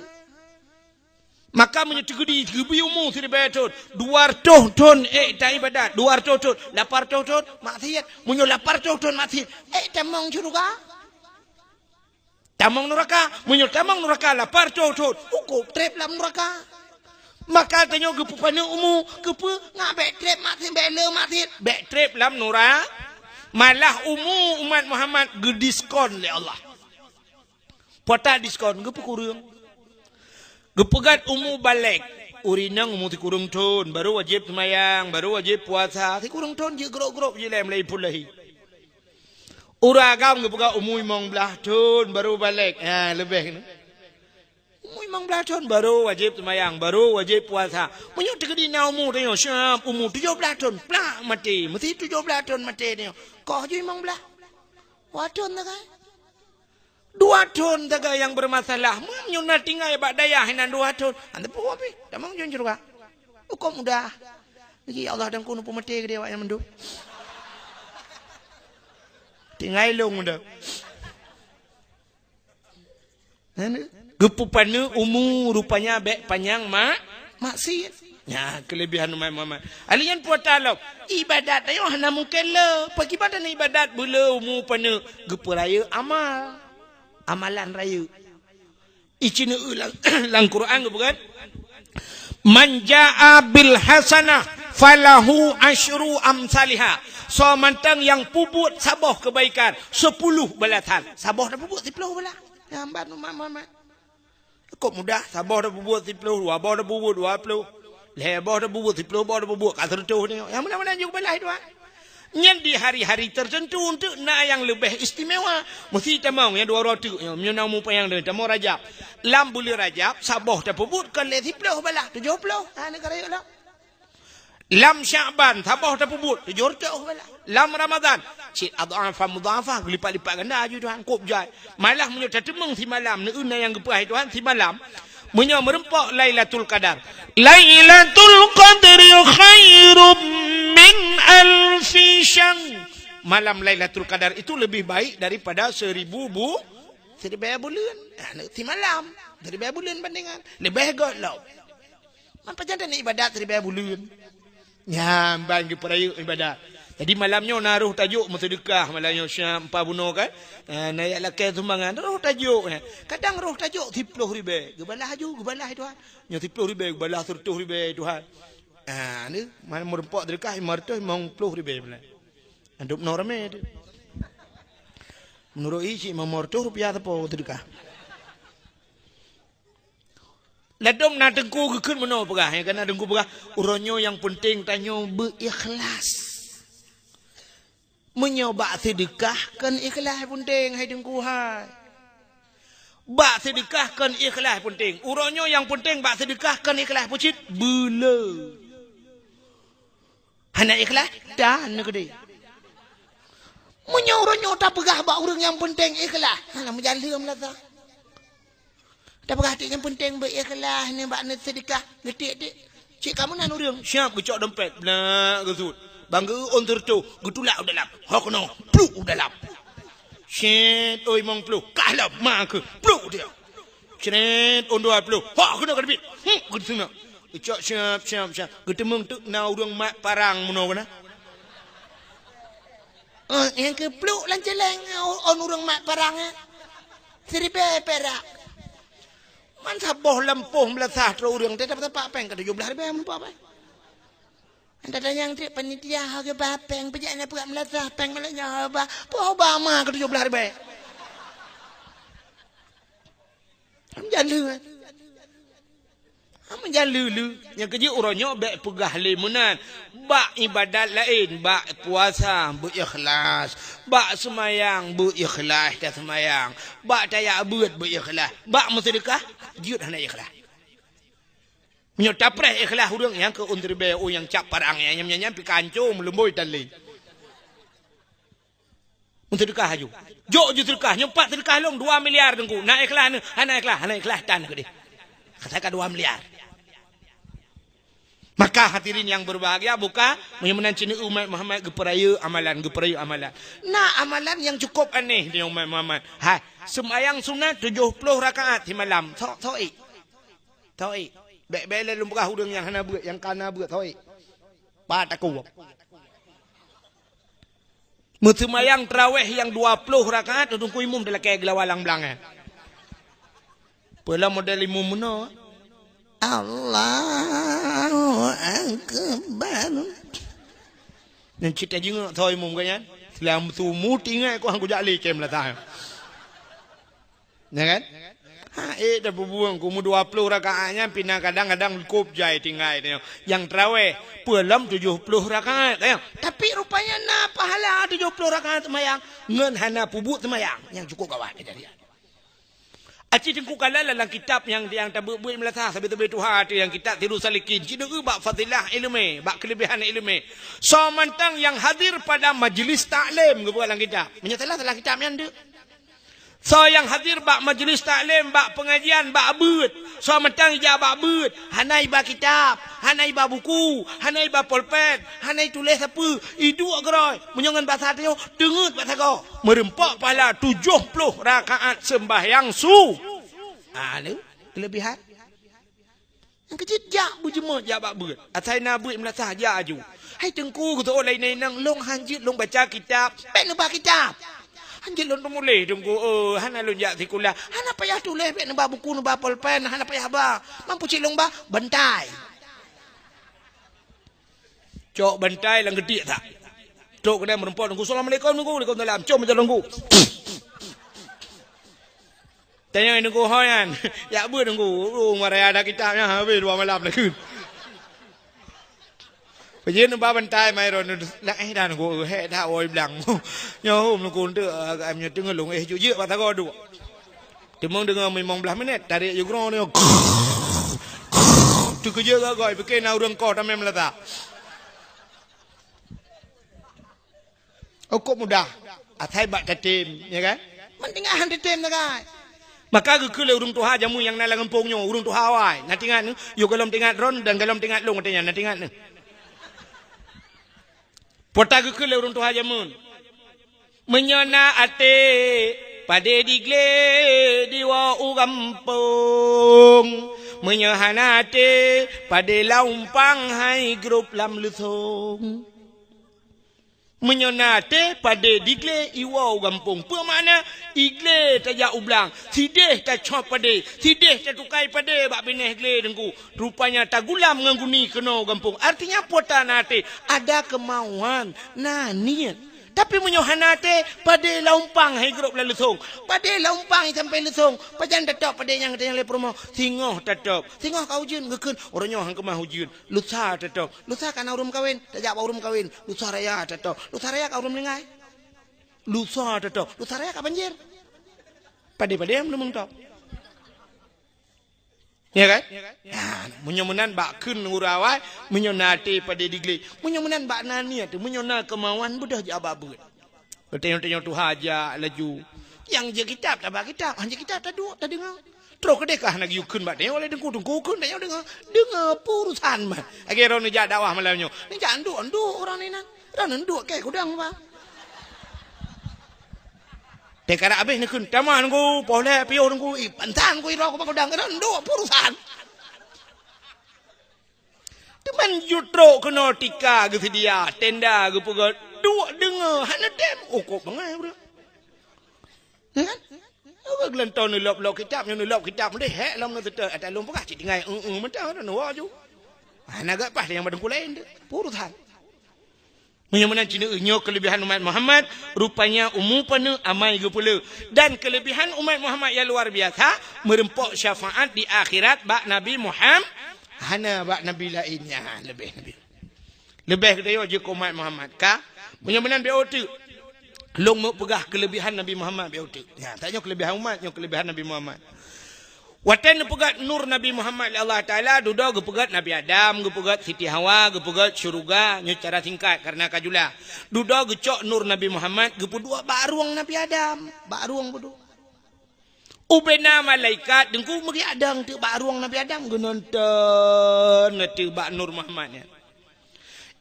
Maka meunyoe teukeudi, teukeudi umu siribèe thon, dua reutôh thon, eh, taibadat, dua reutôh thon, lapan reutôh thon, maksiat. Meunyoe lapan reutôh thon maksiat, eh, tamong syeuruga. Tamong nuraka, meunyoe tamong nuraka lapan reutôh thon, hukôm trép lam nuraka. Maka tanyoe geupeupaneuk umu, keupeue ngat bèk trép maksiat, bèk le maksiat, bèk trép lam nura-, malah umu umat Muhammad geudiskon lé Allah. Pota diskon, geupeukureueng. Geupeugah umu balek, ureueng inong umu sikureueng thon, baru wajéb seumayang, baru wajéb puasa, sikureueng thon jeuet grok-grok jih lé mulai phôn lahé. Ureueng agam geupeugah umu limong blaih thon baru balek. Ha, leubeh keunoe. Umu limong blaih thon baru wajéb seumayang, baru wajéb puasa. Meunyoe teukeudi na umu tanyoe, siab umu tujoh blaih thon, plak maté. Meusi tujoh blaih thon maté tanyoe. Koh jih limong blaih. Dua thon sagai. Dua thon sagai nyang bermasalah. Meunyoe na tinggai bak dayah inan dua thon. Hana peue pih. Tamong jeuet syeuruga. Hukôm mudah. Lagi, "Ya Allah, dan ku neupeumaté keudéh awak nyan mandum." Tinggai lôn dah. Geupeupaneuk umu rupanya bèk panyang ma-, maksiat. Nyan keulebihan umat Muhammad. Ahli nyan puasa lom. Ibadat tanyoe hana mungken le. Pakriban ibadat beule umu paneuk geupeurayeuk amal. Amalan rayeuk. Ici neu lam, lam Quran geupeugah, "Man jaa bil hasanah falahu asyru amsaliha." Soe mantong nyang peubuet saboh keubaikan, sepuluh balasan. Saboh tapeubuet, siploh balaih. Nyang ban umat Muhammad. Kok mudah, saboh tapeubuet siploh, dua boh tapeubuet dua ploh. Lhèe boh tapeubuet, siploh boh tapeubuet, ka seureutoh nyoe. Nyang meunan-meunan jeuet balaih Tuhan. Nyan di hari-hari tertentu enteuk na nyang leubeh istimewa. Meusi tamong nyang dua uroe teuk nyoe, meunyoe na mupanyang deungon tamong Rajab. Lam buleuen Rajab, saboh tapeubuet kon lé siploh balaih, tujoh ploh. Ha, neugara yôh lom. Lam Sya'ban, saboh tapeubuet, tujoh reutôh balaih. Lam Ramadan, cit adhafan mudhafah, geulipat-lipat ganda aju Tuhan, kôb jai. Malah meunyoe tateumeung simalam, neueu na nyang geupeuhai Tuhan simalam, meunyoe meureumpok Lailatul Qadar. Lailatul Qadri khairum min alfi syahr. Malam Lailatul Qadar itu lebih baik daripada seribu bu-, seribèe buleuen. Ah, simalam, seribèe buleuen bandingan. Leubeh göt lom. Man pajan na ibadat ribèe buleuen. Nyan ban geupeurayeuk ibadat. Jadi malam nyoe na roh tajok meuseudeukah, malam nyoe siap empat bunoe kan. Ah, na jak lakèe sumbangan, roh tajok nyan. Kadang roh tajok siploh ribèe, geubalah aju, geubalah Tuhan. Nyoe siploh ribèe, geubalah seureutoh ribèe Tuhan. Ah, ni, man meureumpok seudeukah lima reutôh, limong ploh ribèe bulan. Adop noe ramè tu. Meunurot i cit limong reutôh rupiah sapo seudeukah. Ladôm na teungku geukheun meunoe peugah, ya kan, na teungku peugah, "Uroe nyoe nyang peunteng tanyoe beu-ikhlas." Meunyoe bak seudeukah kon ikhlas peunteng, hai teungku hai. Bak seudeukah kon ikhlas peunteng. Uroe nyoe nyang peunteng bak seudeukah kon ikhlas, peue cit? Beuleu. Hana ikhlas, tan neukeudeh. Meunyoe uroe nyoe tapeugah bak ureueng nyang peunteng ikhlas, hana meujan lheueh meulasa. Tapeugah tiep nyang peunteng beu-ikhlas, nibak neuseudeukah, geutiek-tiek. Cit ka meunan ureueng, siap geucok dompet, blah geusut. Ban geu-ôn seureutoh, geutulak u dalam. Ho keunoe, pluk u dalam. Sét, oi, limong ploh, kah lom, ma keuh, pluk u dalam. Sét, ôn dua ploh, ho keunoe ka teubiet. Hmm, geuteunak. Geucok siap, siap, siap. Geuteumeung teuk na ureueng mat parang meunoe keunan. Eh, nyang keuh pluk lam céléng, ôn ureueng mat parang, eh. Siribèe pirak. Man saboh lampôh meulasah trok ureueng, teutab tapak péng ka tujoh blaih ribèe meunumpah péng. Anda tanyong trép panitia, "Ho geuba péng, peue jak na peuet meulasah péng malam nyoe ho ba?" "Peue ho ba ma ka tujoh blaih ribèe?" Meujan lheueh. Meujan lheueh-lheueh. Nyang keujeuet uroe nyoe bèk peugah lé meunan. Bak ibadat laén, bak puasa beu-ikhlas, bak seumayang beu-ikhlas taseumayang, bak tajak beuet beu-ikhlas, bak meuseudeukah jeuet hana ikhlas. Meunyoe tapreh ikhlas ureueng nyang keu ôn ribèe, oh, nyang cap parang nyan, nyan, nyan, nyan pih ka hancô meulumbôi tan lé. Meuseudeukah aju. Jok ju seudeukah, nyoe pat seudeukah lôn dua miliar teungku. Na ikhlas nyoe, hana ikhlas, hana ikhlas tan keudeh. Kata ka dua miliar. Maka hadirin yang berbahagia, buka, meunyoe meunan cit umat Muhammad geupeurayeuk amalan, geupeurayeuk amalan. Na amalan nyang cukup aneh di umat Muhammad. Hai, seumayang sunat tujoh ploh rakaat simalam. Sok, sok, eh. Tawai. Bèk-bèk lé lôn peugah ureueng nyang hana beuet, nyang ka na beuet, tawai. Pat takue. Meuseumayang traweh nyang dua ploh rakaat, teungku imum dilakèe geulawa lam blang, eh. Peue lom model imum meunoe. Allahu Akbar. Nyan cit tajingeuk tho imum geuh nyan. Seulam sumut ingat ku hang kujak lé cem latah. Ya kan? Ha, eh, dah bubueng, ku meu dua ploh rakaat nyan pih na kadang-kadang likop jai tinggai teuh. Nyang traweh, peue lom tujoh ploh rakaat, teuh. Tapi rupanya na pahala tujoh ploh rakaat seumayang ngon hana peubuet seumayang. Nyang cukup gawat kejadian. Aci teungku kala lam kitab nyang, nyang tabeuet-beuet meulasah, sabe-sabe tuha teuh nyang kitab Sirus Salikin. Cit deuh bak fadilah ileumèe, bak keulebihan ileumèe. Soe mantong nyang hadir pada majlis taklim, geubuet lam kitab. Meunyoe salah, salah kitab nyan deuh. Soe nyang hadir bak majlis taklim, bak pengajian, bak beuet. Soe mantong ija bak beuet, hana iba kitab, hana iba buku, hana iba polpen, hana ituléh sapeue, iduek keudroe. Meunyoe ngon basa tanyoe, teungeut bak sagoe. Meureumpok pahala tujoh ploh rakaat seumbahyang su-, ah, ni kelebihan. Nyang keujeuet jak beujeumeujak bak beuet. Asai na beuet meulasah jak aju. Hai teungku, geuteuôt lagèe nyan, lôn hanjeuet lôn baca kitab. Bèk neuba kitab. Hanjeuet lôn teumuléh teungku, eh, hana lôn jak sikula. Hana payah tuléh, bèk neuba buku, neuba polpen, hana payah ba. Mampu cit lôn ba, bantai. Cok bantai lam geutiek that. Trok keunan meureumpok Teungku, "Assalamualaikum Teungku." "Waalaikumsalam." "Com meujalan Teungku." Tanyong Teungku, "Ho nyan?" "Jak beuet Teungku." "Oh, maraya dah kitab nyan, habéh dua malam lakeue." Peujeuet neuba bantai mai droeneuh, "Laén dah Teungku, hék that woe blang." Nyoe hom Teungku eunteuk, agam nyoe teungeulong, eh, jujeuek bak sagoe duek. Timong deungoe limong blaih minét, tarek yugroe nyoe. Teukeujeuet gagoi, pike na ureuëng koh tamé meulata. Oh, kok mudah. Asai bak tatem, ya kan? Meuntengah han tatem sagai. Maka geukheun lé ureuëng tuha jameun nyang na lam gampông nyoe, ureuëng tuha awai. Na teuingat neuh, yôh gohlom teuingat droen dan gohlom teuingat lôn watée nyan, na teuingat neuh. Peue ta geukheun lé ureuëng tuha jameun. Meunyoe na até, padé diglé diwoe u gampông. Meunyoe hana até, padé lam umpang hai grôp lam leusông. Meunyoe na até, padé diglé iwoe u gampông. Peue makna? Iglé tajak u blang, sideh tacok padé, sideh tatukai padé bak binéh glé Teungku. Rupanya tagulam ngon guni keunoe u gampông. Artinya peue ta na até? Ada kemauan, na niet. Tapi meunyoe hana até, padé lam umpang hai grôp lam leusông. Padé lam umpang sampai leusông. Pajan tatôb padé nyang tanyong lé peurumoh? Singoh tatôb. Singoh ka ujeuen, geukheun, "Uroe nyoe han keumah ujeuen." Lusa tatôb. Lusa ka na ureuëng meukawen, tajak bak ureuëng meukawen. Lusa raya tatôb. Lusa raya ka ureuëng meuninggai. Lusa tatôb. Lusa raya ka banjir. Padé-padé nyang meuneumeung tôb. Ya kan? Nah, meunyoe meunan bak kheun ureuëng awai, meunyoe na até padé diglé. Meunyoe meunan bak na niet, meunyoe na keumauan beudôh jak bak beuet. Tanyong-tanyong tuha jak laju. Nyang jeuet kitab, taba kitab. Han jeuet kitab, taduek, tadeungoe. Troh keudeh ka hana geuyue kheun bak tanyong lé Teungku, Teungku kheun tanyong deungoe. Deungoe peue urusan man. Lagée droeneuh jak dakwah malam nyoe. Neujak nduek-nduek ureuëng inan. Droeneuh nduek kée kudang, Pak. Teuka abéh neukheun, "Tamah Teungku, poh lhée piôh Teungku, ih, pantan Teungku, idroe ku bak kudang." Droeneuh nduek peue urusan. Teuma jeuet trok keunoe tika geuseudia, tenda geupeugét, duek deungoe, hana tem, oh, kok bangai ureuëng. Ya kan? Ureuëng geulantong neulop-lop kitab, nyoe neulop kitab, meudeh hék lom neuteuteu, ata lôn peugah cit tinggai, eu-eu mantong, neuwoe ju. Hana gét paih nyang bak Teungku laén teuh, peue urusan. Meunyoe meunan cit nyoe keulebihan umat Muhammad, rupanya umu paneuk amai geupeuleueh. Dan keulebihan umat Muhammad nyang luar biasa, meureumpok syafaat di akhirat bak Nabi Muhammad, hana bak nabi laén nyan, leubeh nabi. Leubeh geutanyoe jeuet keu umat Muhammad. Ka? Meunyoe meunan beu teuk. Lôn meupeugah keulebihan Nabi Muhammad beu teuk. Nyan, tanyoe keulebihan umat, nyoe keulebihan Nabi Muhammad. Watée neupeugét nur Nabi Muhammad lé Allah Taala, dudoe geupeugét Nabi Adam, geupeugét Siti Hawa, geupeugét syeuruga, nyoe cara singkat karena ka jula. Dudoe geucok nur Nabi Muhammad, geupeuduek bak rueng Nabi Adam, bak rueng peuduek. Ubena malaikat, Teungku, meugiak dong teuk bak rueng Nabi Adam, geunonton teuk bak nur Muhammad nyan.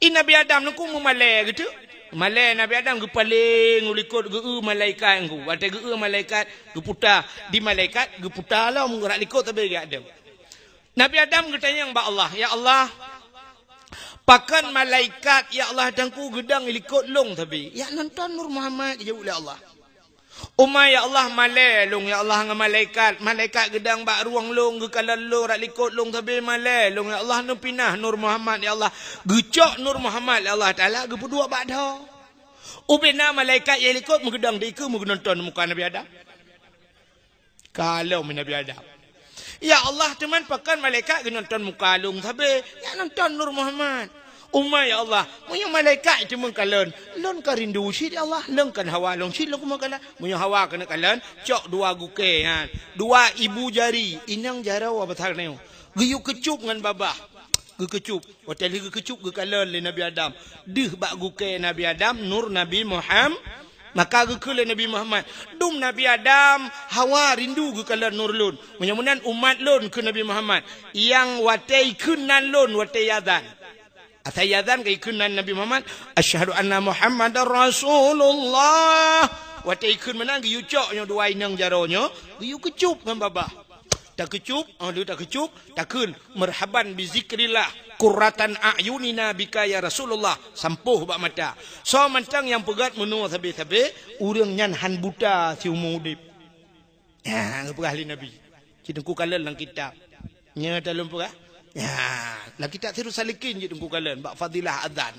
I Nabi Adam Teungku meumalée geuteuk. Malée Nabi Adam geupaleng u likot geu-eu malaikat Teungku. Watée geu-eu malaikat geuputa, di malaikat geuputa lom rot likot sabe geuadong. Nabi Adam geutanyong bak Allah, "Ya Allah, pakon malaikat, ya Allah, Teungku geudong i likot lôn sabe?" "Jak nonton nur Muhammad," geujaweueb lé Allah. "Uma, ya Allah, malée lôn, ya Allah, ngon malaikat. Malaikat geudong bak rueng lôn, geukalon lôn, rot likot lôn sabe malée lôn, ya Allah, neupinah nur Muhammad, ya Allah." Geucok nur Muhammad lé Allah Taala, geupeuduek bak dhoe. Ubena malaikat nyang likot meugeudong di keue meugeunonton muka Nabi Adam. Kalon Nabi Adam. "Ya Allah, teuma pakon malaikat geunonton muka lôn sabe, jak nonton nur Muhammad." "Uma, ya Allah, meunyoe malaikat teuma kalon, lôn ka rindu cit, ya Allah, lôn kan hawa lôn cit lôn keumeung kalon." Meunyoe hawa keuneuk kalon, cok dua gukée nyan, dua ibu jari, inong jaroe basa nyoe, geuyue keucup ngon babah. Geukeucup. Watée lheueh geukeucup geukalon lé Nabi Adam. Deuh bak gukée Nabi Adam, nur Nabi Muhammad. Maka geukheun lé Nabi Muhammad, "Dum Nabi Adam, Hawa rindu geukalon nur lôn. Meunyoe meunan umat lôn," kheun Nabi Muhammad, "nyang watée ikheun nan lôn watée azan." Asai azan ka ikheun nan Nabi Muhammad, "Asyhadu anna Muhammadar Rasulullah." Watée ikheun meunan geuyue cok nyoe dua inong jaroe nyoe, geuyue keucup ngon babah. Takeucup, oh, lheueh takeucup, takheun, "Marhaban bi zikrillah, qurratan a'yunina bika ya Rasulullah," sampoh bak mata. Soe mantong nyang peugét meunoe sabe-sabe, ureuëng nyan han buta siumu udeb. Nyan geupeugah lé Nabi. Cit Teungku kalon lam kitab. Nyoe ta lôn peugah. Ya, lam kitab Sirus Salikin jeuet Teungku kalon bak fadilah azan.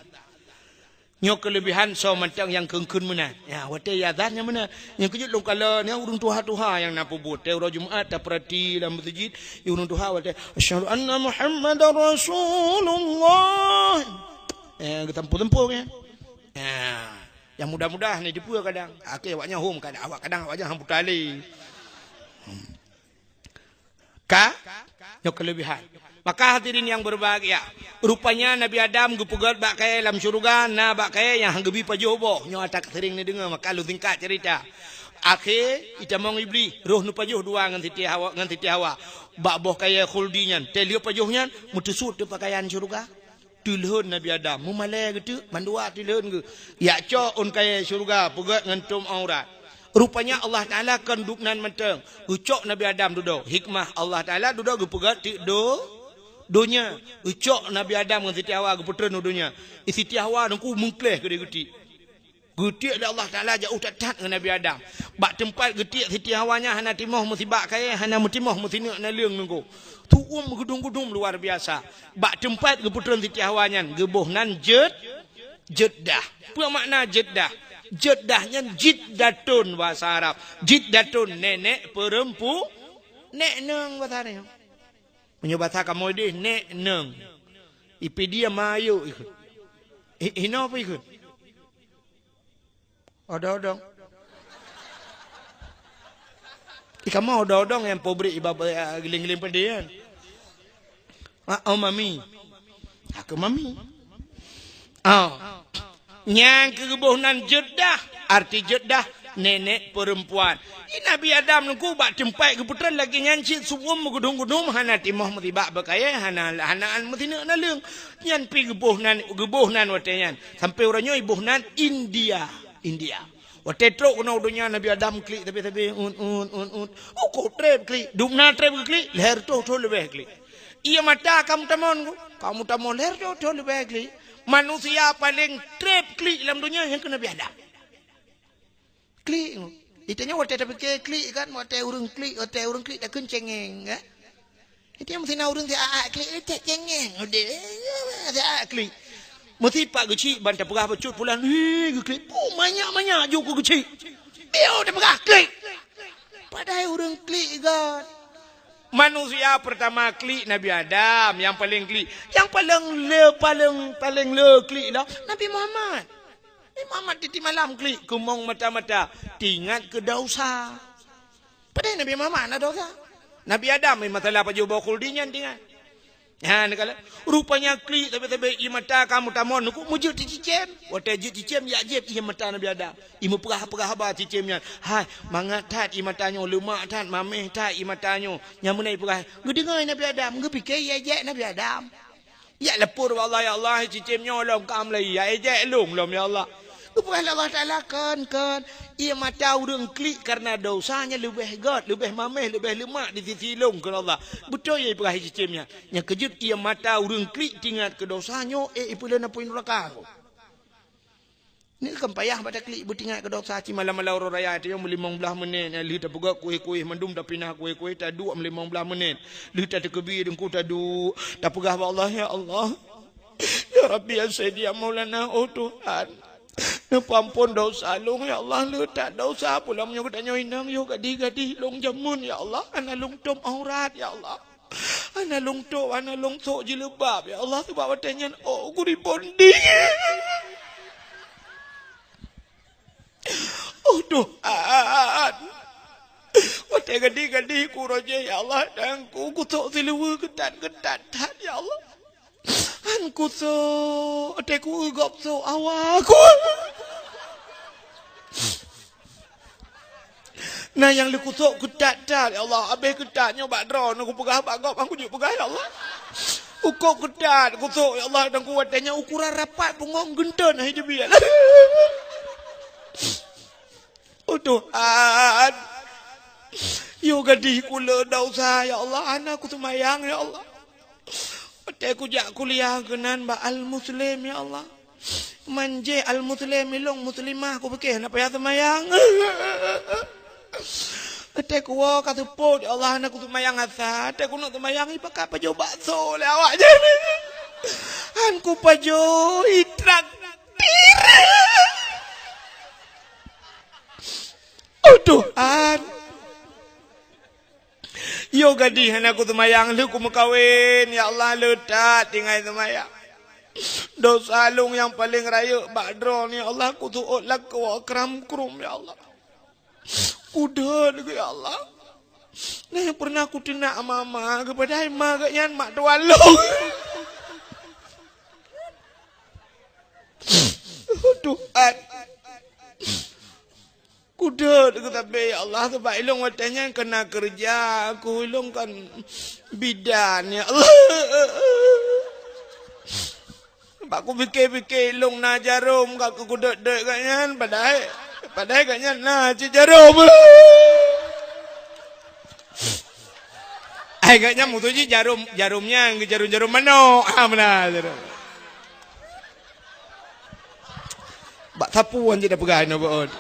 Nyoe keuleubehan soe mantong nyang kheun-kheun meunan. Ya, watée azan nyang meunan. Nyang keujeuet lôn kalon, nyang ureuëng tuha-tuha nyang na peubuet. Watée uroe Jumat tapeurati lam meuseujid, ureuëng tuha watée, "Asyhadu anna Muhammadar Rasulullah." Ya, geutampu-tampu ya. Ya, nyang mudah-mudah ni dipeue kadang. Akhé awaknyan hom kadang, awak kadang awaknyan hang buta lé. Ka? Nyoe keuleubehan. Maka hadirin nyang berbahagia, rupanya Nabi Adam geupeugét bak kayée lam syeuruga, na bak kayée nyang han geubi pajoh boh. Nyoe ata sering neudeungoe, maka lôn singkat cerita. Akhé, itamong Iblih, roh neupajoh dua ngon Siti Hawa, ngon Siti Hawa. Bak boh kayée khuldi nyan, teuh lheueh pajoh nyan, meuteusut teuh pakaian syeuruga. Teulhon Nabi Adam, meumalée geuteuk, mandua teulhon geuh. Jak cok ôn kayée syeuruga, peugét ngon tom aurat. Rupanya Allah Taala kon dubnan mantong. Geucok Nabi Adam dudoe. Hikmah Allah Taala dudoe geupeugét teuk do-, donya. Geucok Nabi Adam ngon Siti Hawa geupeutreun u donya. Siti Hawa Teungku meukleh keudeh geutiek. Geutiek lé Allah Taala jauh that-that ngon Nabi Adam. Bak teumpat geutiek Siti Hawa nyan hana timoh meusibak kayée, hana meutimoh meusineuk naleueng Teungku. Tuom geudum-geudum luar biasa. Bak teumpat geupeutreun Siti Hawa nyan geuboh nan Jed-, Jeddah. Peue makna Jeddah? Jeddah nyan jiddatun bahasa Arab. Jiddatun nenek peurempu-, nek neueng bahasa Arab. Meunyoe basa kamoe deh, nek neueng. Ipidia mayuk ikheun. I-, inoe peue ikheun? Odong-odong. Ih, kamoe odong-odong nyang pobri iba-, eh, giling-giling pedih kan? Ah, oh, mami. Aku mami. Oh. Nyang keuboh nan Jeddah, arti Jeddah, nenek perempuan. Di Nabi Adam Teungku bak teumpat geupeutreun lagée nyan cit su'um meugudum-gudum, hana timoh meusibak beukayée, hana, hana an meusineuk naleueng. Nyan pi geuboh nan, geuboh nan watée nyan. Sampoe uroe nyoe iboh nan India. India. Watée trok keunoe u donya Nabi Adam klik sabe-sabe, un, un, un, un. Uko treb klik, dum na treb geuklik, lhée reutôh thon leubeh klik. Ié mata ka meutamong, ka meutamong lhée reutôh thon leubeh klik. Manusia paleng treb klik lam donya nyang keu Nabi Adam. Klik. Itanyoe watée tapike klik kan, watée ureuëng klik, watée ureuëng klik takheun cengeng, kan? Itanyoe meusinan ureuëng siat-at klik, cek cengeng udeh. Siat klik. Meusipat geuchik ban tapeugah bacut pulan, "Hi, geuklik." Puh, manyak-manyak ju ku geuchik. Bieu tapeugah klik. Padahai ureuëng klik kan. Manusia pertama klik Nabi Adam, nyang paleng klik. Nyang paleng le, paleng, paleng le klik lah Nabi Muhammad. Nabi Muhammad tiep-tiep malam klik, keumong mata-mata, teuingat keu dosa. Padahai Nabi Muhammad hana dosa. Nabi Adam, eh, masalah pajoh boh khuldi nyan teuingat. Ha, neukalon. Rupanya klik sabe-sabe ié mata ka meutamong, Teungku meujeuet cicém. Watée jeuet cicém, jak jieb ié mata Nabi Adam. Imeupeugah-peugah haba cicém nyan. Hai, mangat that ié mata nyoe, leumak that, mameh that ié mata nyoe. Nyang meunan ipeugah, geudeungoe Nabi Adam, geupike ié jek Nabi Adam. Ya lapor bak Allah, "Ya Allah, cicém nyoe lom ka meulayeue, ya ejek lôn lom, ya Allah." Geupeugah lé Allah Taala, "Kon, kon, ié mata ureuëng klik kareuna dosa nyan leubeh gét, leubeh mameh, leubeh leumak di sisi lôn," kheun Allah. Beutôi nyang ipeugah cicém nyan. Nyang keujeuet ié mata ureuëng klik teuingat keu dosa nyoe, eh, ipeuleueh apui neuraka. Nyoe kan payah bak taklik beutingat keu dosa cit malam-malam uroe raya, teuh nyoe meulimong blaih menit, lheueh tapeugah kueh-kueh mandum tapinah kueh-kueh, taduek meulimong blaih menit. Lheueh tateukeubi Teungku taduek, tapeugah bak Allah, "Ya Allah, ya Rabbi, ya Sayyidi, ya Maulana, oh Tuhan, neupeuampon dosa lôn, ya Allah, le that dosa pulang meunyoe geutanyoe inong yoh gadih-gadih lôn jameun, ya Allah, hana lôn tom aurat, ya Allah." Hana lôn tôp, hana lôn sôk jilbab, ya Allah, sabab watée nyan, oh, guribon dingin. Oh, Tuhan. Watée gadih-gadih ku roh jih, ya Allah, dan ku, kusôk siluweue keutat-keutat that, ya Allah. Han kusôk, watée ku gob sôk awa ku. Na nyang lheueh kusôk keutat-tat, ya Allah. Abéh keutat nyoe bak droeneuh kupeugah bak gob, han kujeuet peugah, ya Allah. Ukôb keutat kusôk, ya Allah, dan ku watée nyan ukuran rapat punggong geunteuen hai jibiet. Oh Tuhan. Yoh gadih ku le dosa, ya Allah. Hana kuseumayang, ya Allah. Watée kujak kuliah keunan bak Al-Muslim, ya Allah. Man jih Al-Muslim, ilong muslimah, kupike hana payah seumayang. Watèe kuwoe ka seupôt, ya Allah, hana kuseumayang asa. Watèe keuneuk seumayang, ipakat pajoh bakso lé awak nyan. Han kupajoh, itraktir. Oh Tuhan. Yo gadih hana kuseumayang, lheueh kumeukawen, ya Allah, le that tinggai seumayang. Dosa lôn nyang paleng rayeuk bak droeneuh, ya Allah, kuseuôt lakoe kram-krum, ya Allah. Kudeuet lagèe, ya Allah. Nah, nyang pernah kuteunak mama, geupadahai ma geuh nyan mak tuan lôn. Tuhan. Kudeuet geuh sabe, ya Allah, sabab ilôn watèe nyan kana keureuja, aku ilôn kan bidan, ya Allah. Bak kupike-pike ilôn na jarom ka kudeuet-deuet geuh nyan, padahai, padahai geuh nyan na cit jarom. Ai geuh nyan musoh jih jarom, jarom nyan geuh jarom-jarom manok. Ha, meunan jarom. Bak sapu han jeuet tapeugah inoe beuôt.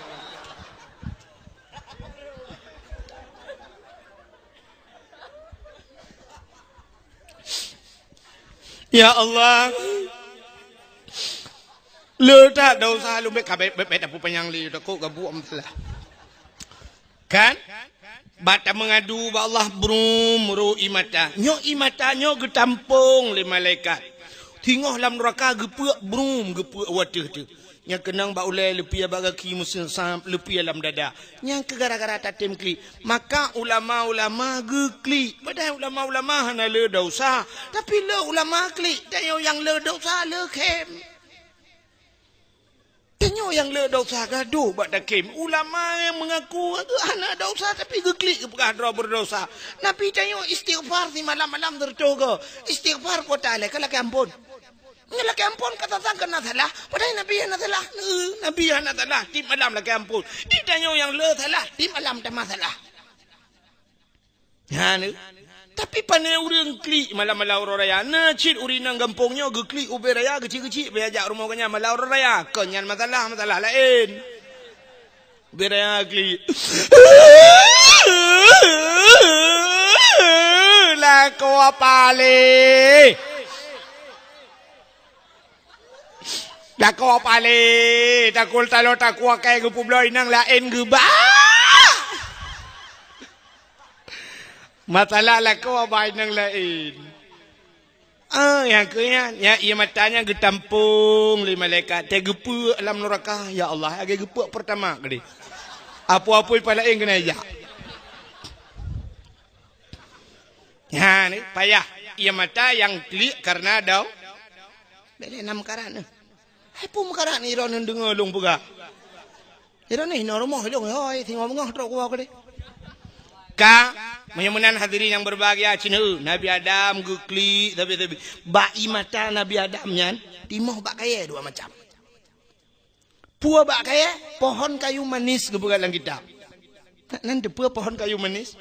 Ya Allah. Le that dosa lôn, bèk ka, bèk, bèk, bèk tapeupanjang lé, takot gabuek masalah. Kan? Bak tameungadu bak Allah, brum, ro ie mata. Nyoe ie mata nyoe geutampong lé malaikat. Singoh lam nuraka geupeuek, brum, geupeuek u ateueh teuh. Nyang keunong bak ulèe, leupie bak gaki, meuseusam, leupie lam dada. Nyan keuh gara-gara tatem klik. Maka ulama-ulama geuklik. Padahai ulama-ulama hana le dosa. Tapi le ulama klik. Tanyoe nyang le dosa, le khém. Tanyoe nyang le dosa gadôh bak takhém. Ulama nyang meungaku hana dosa tapi geuklik geupeugah droe beureudosa. Nabi tanyoe istighfar simalam-malam sireutôh goe. Istighfar kuota lhèe ka lakèe ampôn. Nyoe lakèe ampôn ka tatang keu na salah, padahai Nabi hana salah. Neu, Nabi hana salah, tiep malam lakèe ampôn. Di tanyoe nyang le salah, tiep malam tamah salah. Nyan, tapi pane ureueng klik malam-malam uroe raya. Na cit ureueng inong gampông nyoe geuklik ubé raya geucik-geucik, payah jak rumoh geuh nyan malam uroe raya. Kon nyan masalah, masalah laén. Ubé raya klik. Lakoe palé. Lakoe palé. Takul taloe takue kèe geupeubloe inong laén geuba. Masalah lakoe bak inong laén. Ah, nyang keu nyan, nyang ie mata nyan geutampong lé malaikat, watèe geupeuek lam nuraka, ya Allah, lagèe geupeuek Pertamax keudéh. Apui-apui pih laén keuneuk jak. Nyan, payah ie mata nyang klik kareuna dau. Bèk lé na meukarat nyoe. Hai peue meukarat nyoe, droeneuh deungoe lôn peugah. Droeneuh inoe rumoh lôn, hôi, singoh beungoh trok kuwoe keudéh. Ka, meunyoe meunan hadirin nyang berbahagia, cit neu, Nabi Adam geuklik sabe-sabe. Bak ie mata Nabi Adam nyan, timoh bak kayèe dua macam. Peue bak kayèe? Pohon kayu manis geupeugah lam kitab. Nan teupeue pohon kayu manis?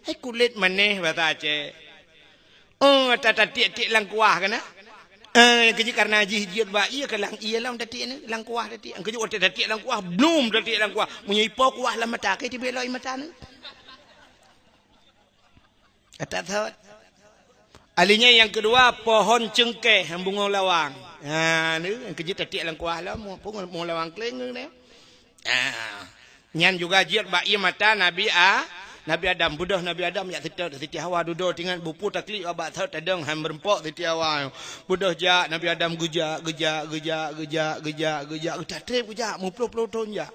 Hai kulét manéh basa Aceh. Oh, ta-, tatiek-tiek lam kuah kana? Eh, nyang keujeuet kareuna jih jeuet bak ie, ka lam ie lom tatiek ni, lam kuah tatiek. Nyang keujeuet watèe tatiek lam kuah, blum tatiek lam kuah. Meunyoe ipo kuah lam mata, ka tibèe lom ie mata ni. Ata thot. Ahli nyan nyang keudua, pohon ceungkèh nyang bungong lawang. Ha, ni nyang keujeuet tatiek lam kuah lom, bungong lawang kleng ni. Ha. Nyan juga jeuet bak ie mata Nabi A-, Nabi Adam. Beudôh Nabi Adam jak seutôt Siti Hawa dudoe tingat bupu taklik bak thot tadong han meurumpok Siti Hawa. Beudôh jak Nabi Adam geujak, geujak, geujak, geujak, geujak, geujak, geutak trép geujak, meuploh-ploh thon jak.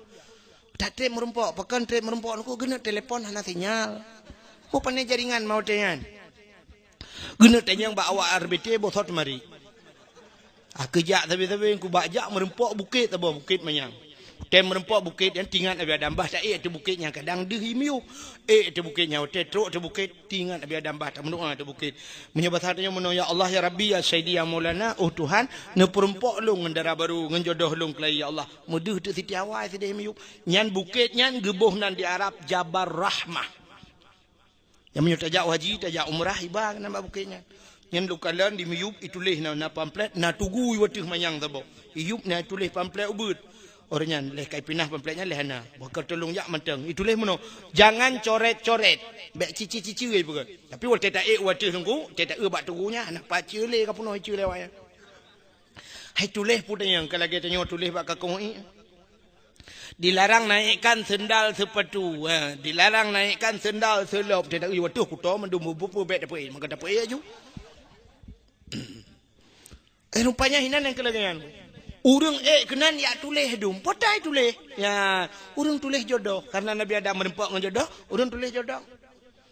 That trép meurumpok, pakon trép meurumpok nyan keuh geuneuk telepon hana sinyal. Peue pané jaringan maute nyan. Geuneuk tanyong bak awak R B T boh thot teumari. Ah, keujak sabe-sabe ku bak jak meurumpok bukét saboh, Bukét Manyang. Tem meurumpok bukét nyan tingat Nabi Adam bah ta-ék ateueh bukét nyan kadang deuh i miyueb. Ék ateueh bukét nyan watèe trok ateueh bukét tingat Nabi Adam bah tameudoa ateueh bukét. Meunyoe basa tanyoe meunoe, "Ya Allah, ya Rabbi, ya Sayyidi, ya Maulana, oh Tuhan, neupeurumpok lôn ngon dara barô, ngon jodoh lôn keulayi, ya Allah." Meudeuh teuk Siti Hawa sideh miyueb. Nyan bukét nyan geuboh nan di Arab Jabal Rahmah. Nyang meunyoe tajak haji, tajak umrah, iba keunan bak bukét nyan. Nyan lôn kalon di miyueb ituléh na, na pamflet, na tugu i ateueh manyang saboh. Iyueb na ituléh pamflet ubeut. Ureueng nyan lheuh ka ipinah pamflet nyan lheuh hana. Baka teuh lôn jak mantong. Ituléh meunoe. Jangan coret-coret. Bèk cici-cici peugah. Tapi watèe taék u ateueh teungku, watèe taeu bak tugu nyan, hana pace lé ka peunoh ice lé awak nyan. Hai tuléh peue nyang ka lagèe tanyoe tuléh bak kakoe ié. Dilarang naikkan sendal sepatu. Ha, dilarang naikkan sendal selop. Watèe taeu u ateueh kuto mandum bubu bèk tapeuék. Maka tapeuék aju. Eh, rupanya hinan nyang keulagèe nyan. Ureueng ék keunan jak tuléh dum. Potai tuléh. Ya, ureueng tuléh jodoh. Karena Nabi Adam meureumpok ngon jodoh, ureueng tuléh jodoh.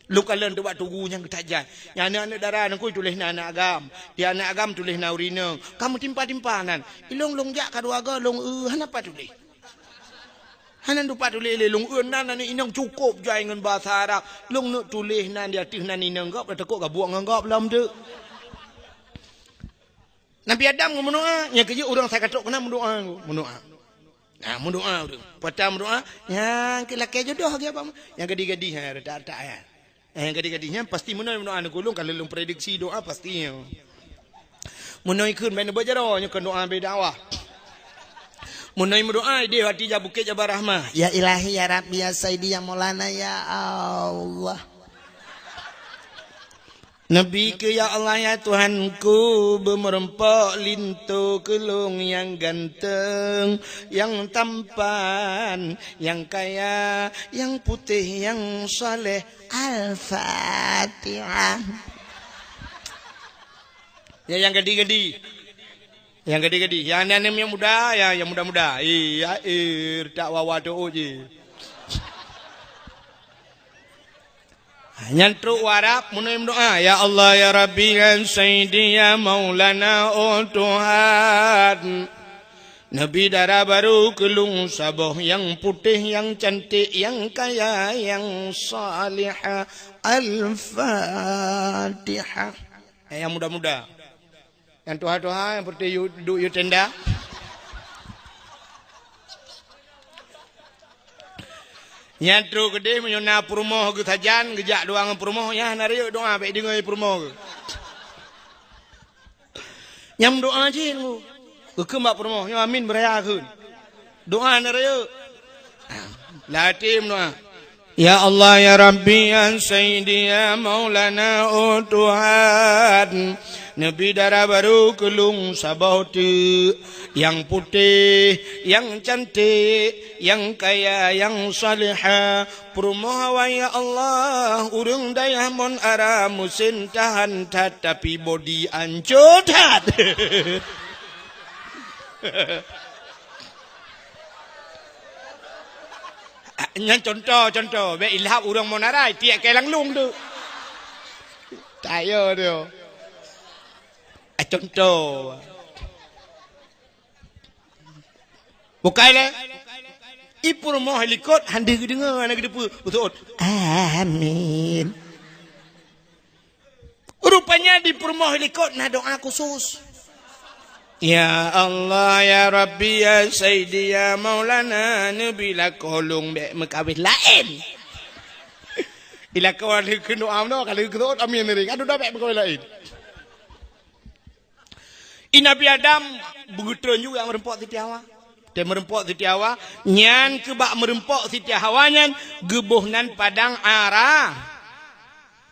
Lôn kalon teuh bak tugu nyang geutajak. Nyang aneuk-aneuk dara nyan kui tuléh nan aneuk agam. Di aneuk agam tuléh nan ureueng inong. Ka meutimpa-timpa nan. Ilôn lôn jak ka dua goe lôn eu hana pat tuléh. Hana dupat tuléh lé lôn eu nan aneuk inong cukôp jai ngon basa Arab. Lôn neuk tuléh nan di ateueh nan inong gob, takot gabuek ngon gob lom teuk. Nabi Adam ngon meudoa, nyang keujeuet ureueng sakatok keunan meudoa, meudoa. Nah, meudoa ureueng. Peue ta meudoa, nyang keu lakèe jodoh lagèe apa? Nyang gadih-gadih, ha, retak-retak, ya. Eh, nyang gadih-gadih nyan pasti meunoe meudoa ngon ulôn, kalau lôn prediksi doa pasti, ya. Meunoe kheun bèk neubaca jaroe, nyoe kheun doa bèk dakwah. Meunoe meudoa, idéh hati jak Bukét Jabal Rahmah. Ya Ilahi, ya Rabbi, ya Sayyidi, ya Maulana, ya Allah. Neubri keu, ya Allah, ya Tuhanku, beumeurumpok linto keu lôn nyang ganteng, nyang tampan, nyang kaya, nyang putéh, nyang saleh. Al-Fatihah. Ya, nyang gadih-gadih. Nyang gadih-gadih. Nyang aneuk-aneuk nyang muda, ya, nyang muda-muda. Eh, ya, eh, tak wawa tu, oh, je. Nyan trok u Arab, meunoe meudoa, "Ya Allah, ya Rabbi, ya Sayyidi, ya Maulana, oh Tuhan. Neubri dara barô keu lôn saboh nyang putéh, nyang cantik, nyang kaya, nyang salihah." Al-Fatihah. Eh, nyang muda-muda. Nyang tuha-tuha nyang peureute yue, duek yue tenda. Nyan trok keudeh meunyoe na peurumoh geusajan, geujak dua ngon peurumoh, nyan hana rayeuk doa, bèk deungoe peurumoh geuh. Nyang doa cit nyoe. Geukheun bak peurumoh, nyoe amin beuraya kheun. Doa na rayeuk. Latih meudoa. Ya Allah, ya Rabbi, ya Sayyidi, ya Maulana, oh Tuhan. Neubri dara barô keu lôn saboh teuk. Nyang putéh, nyang cantik, nyang kaya, nyang salihah. Peurumoh awai, ya Allah, ureueng dayah mon ara meusén tahan that, tapi bodi ancô that. Nyan contoh, contoh. Bèk ilhab ureueng mon ara, tiek keu lam lôn tu. Tak yo tu. Ah, contoh. Bukai lé. I peurumoh likot han deuh geudeungoe hana geuteupeue. Beutôi. Amin. Rupanya di peurumoh likot na doa khusus. Ya Allah, ya Rabbi, ya Sayyidi, ya Maulana, neubri lakoe lôn bèk meukawen laén. Ilakoe lheuh kheun doa meunoe, ka lheuh kheun amin tadi. Aduh, dah bèk meukawen laén. I Nabi Adam beugeutreun ju nyang meureumpok Siti Hawa. Teumeureumpok Siti Hawa, nyan keubak meureumpok Siti Hawa nyan geuboh nan padang Ara-,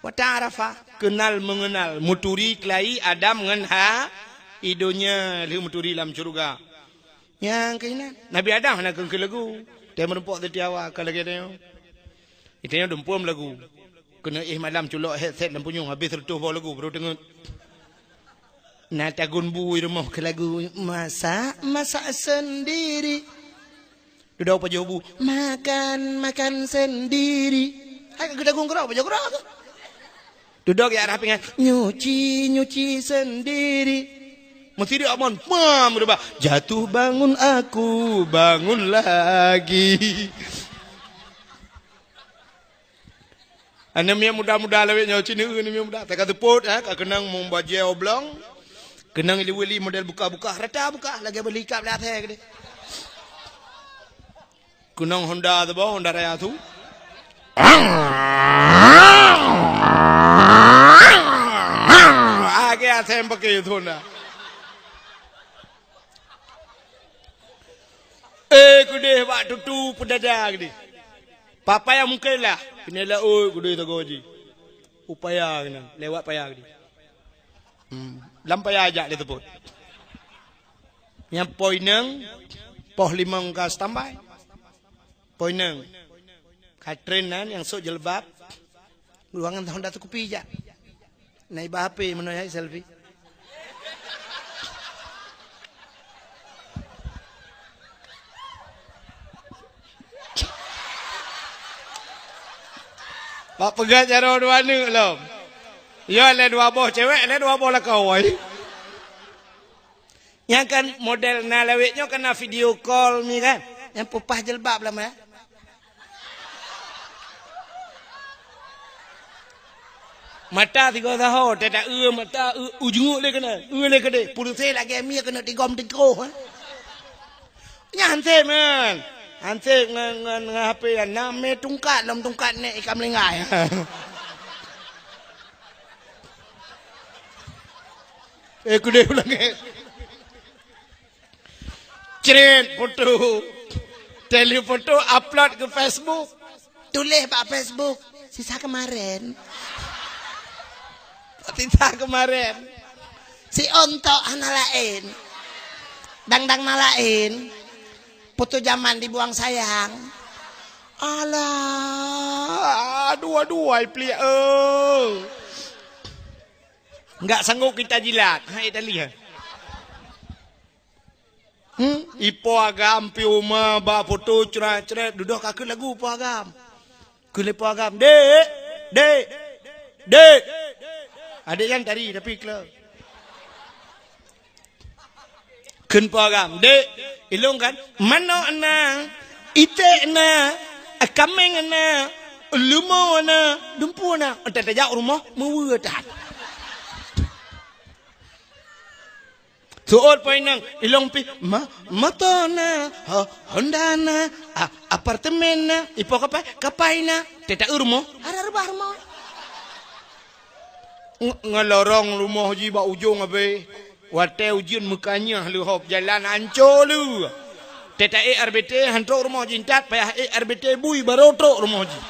padang Arafah. Keunal meungeunal, meuturi keulayi Adam ngon Ha-, i donya lheuh meuturi lam syeuruga. Nyang keunan, Nabi Adam hana keu-, keu lagu. Teumeureumpok Siti Hawa ka lagèe nyoe. Geutanyoe dumpôm lagu. Keuneuk éh malam culok headset lam punyueng, habéh seureutôh boh lagu, baru teungeut. Na tagun bu i rumoh keu lagu, masak, masak sendiri. Dudoe pajoh bu, makan, makan sendiri. Hai keu tagun keudroe, pajoh keudroe. Dudoe jak rhah pingan, nyuci, nyuci sendiri. Meusidroe amon, mam, reubah. Jatuh bangun aku, bangun lagi. Aneuk miet muda-muda lawét nyoe, ci neueu aneuk miet muda. Teuka seupôt, eh, ka keunong meubajèe oblong. Keunong ileue-leue model bukah-bukah, rata bukah, lagèe beulikap lé asèe keudeh. Keunong Honda saboh, Honda Raya su. Lagèe asèe paké su Honda. Eh, tu peudada geude. Papa nyang mungken lah. Keuneuk lé oi geude sagoe jih. Upaya keunan, lewat paya geude. Hmm. Lam paya jak lé teupot. Nyang poh inong, poh limong ka standby. Poh inong. Ka tren nan nyang sôk jilbab. Ruangan Honda Scoopy jak. Na iba H P meunoe hai selfie. Bak peugah jaroe dua aneuk lom. Ya lé dua boh cewek, lé dua boh lakoe. Nyang kan model na lawét nyoe kan na video call mi kan. Nyang peupah jilbab lama. Mata tiga saho, teudak eu mata eu, u jenguk lé keunan, eu lé keudeh. Puluse lagèe mi keuneuk tigom tingkoh, eh. Nyan hansép kan. Hansép ngon, ngon, ngon H P nyan. Na mé tungkat lom tungkat nek ikan melinggai. Eh, kudeh ulang eh. Cret foto. Teli foto upload ke Facebook. Tuléh bak Facebook, "Sisa kemarin." Sisa kemarin. Si ontok hana laén. Dang-dang na laén. Foto zaman dibuang sayang. Alah, aduh, aduh, ai pliek, eh. Enggak sanggup kita jilat. Hai tali ha. Hmm? Ipo agam pi uma ba foto cret-cret dudoh ka keu lagu ipo agam. Keu ipo agam, "Dek, dek, dek." Adek nyan tari tapi klo. Kheun ipo agam, "Dek, ilong kan manoe na, iték na, kameng na, leumo na, dumpu na." Entah tajak rumoh meuweue that. Seuôt poh inong, ilong pih ma-, moto na, ho-, Honda na, a-, apartemen na, ipo kapai, kapai na, teuta eu rumoh, ara reubah rumoh. Ng-, ngeulorong rumoh jih bak ujong abéh. Watée ujeuen meukanyah leuhop jalan anco leu. Teuta ék R B T han trok rumoh jih, intat payah ék R B T bui barô trok rumoh jih.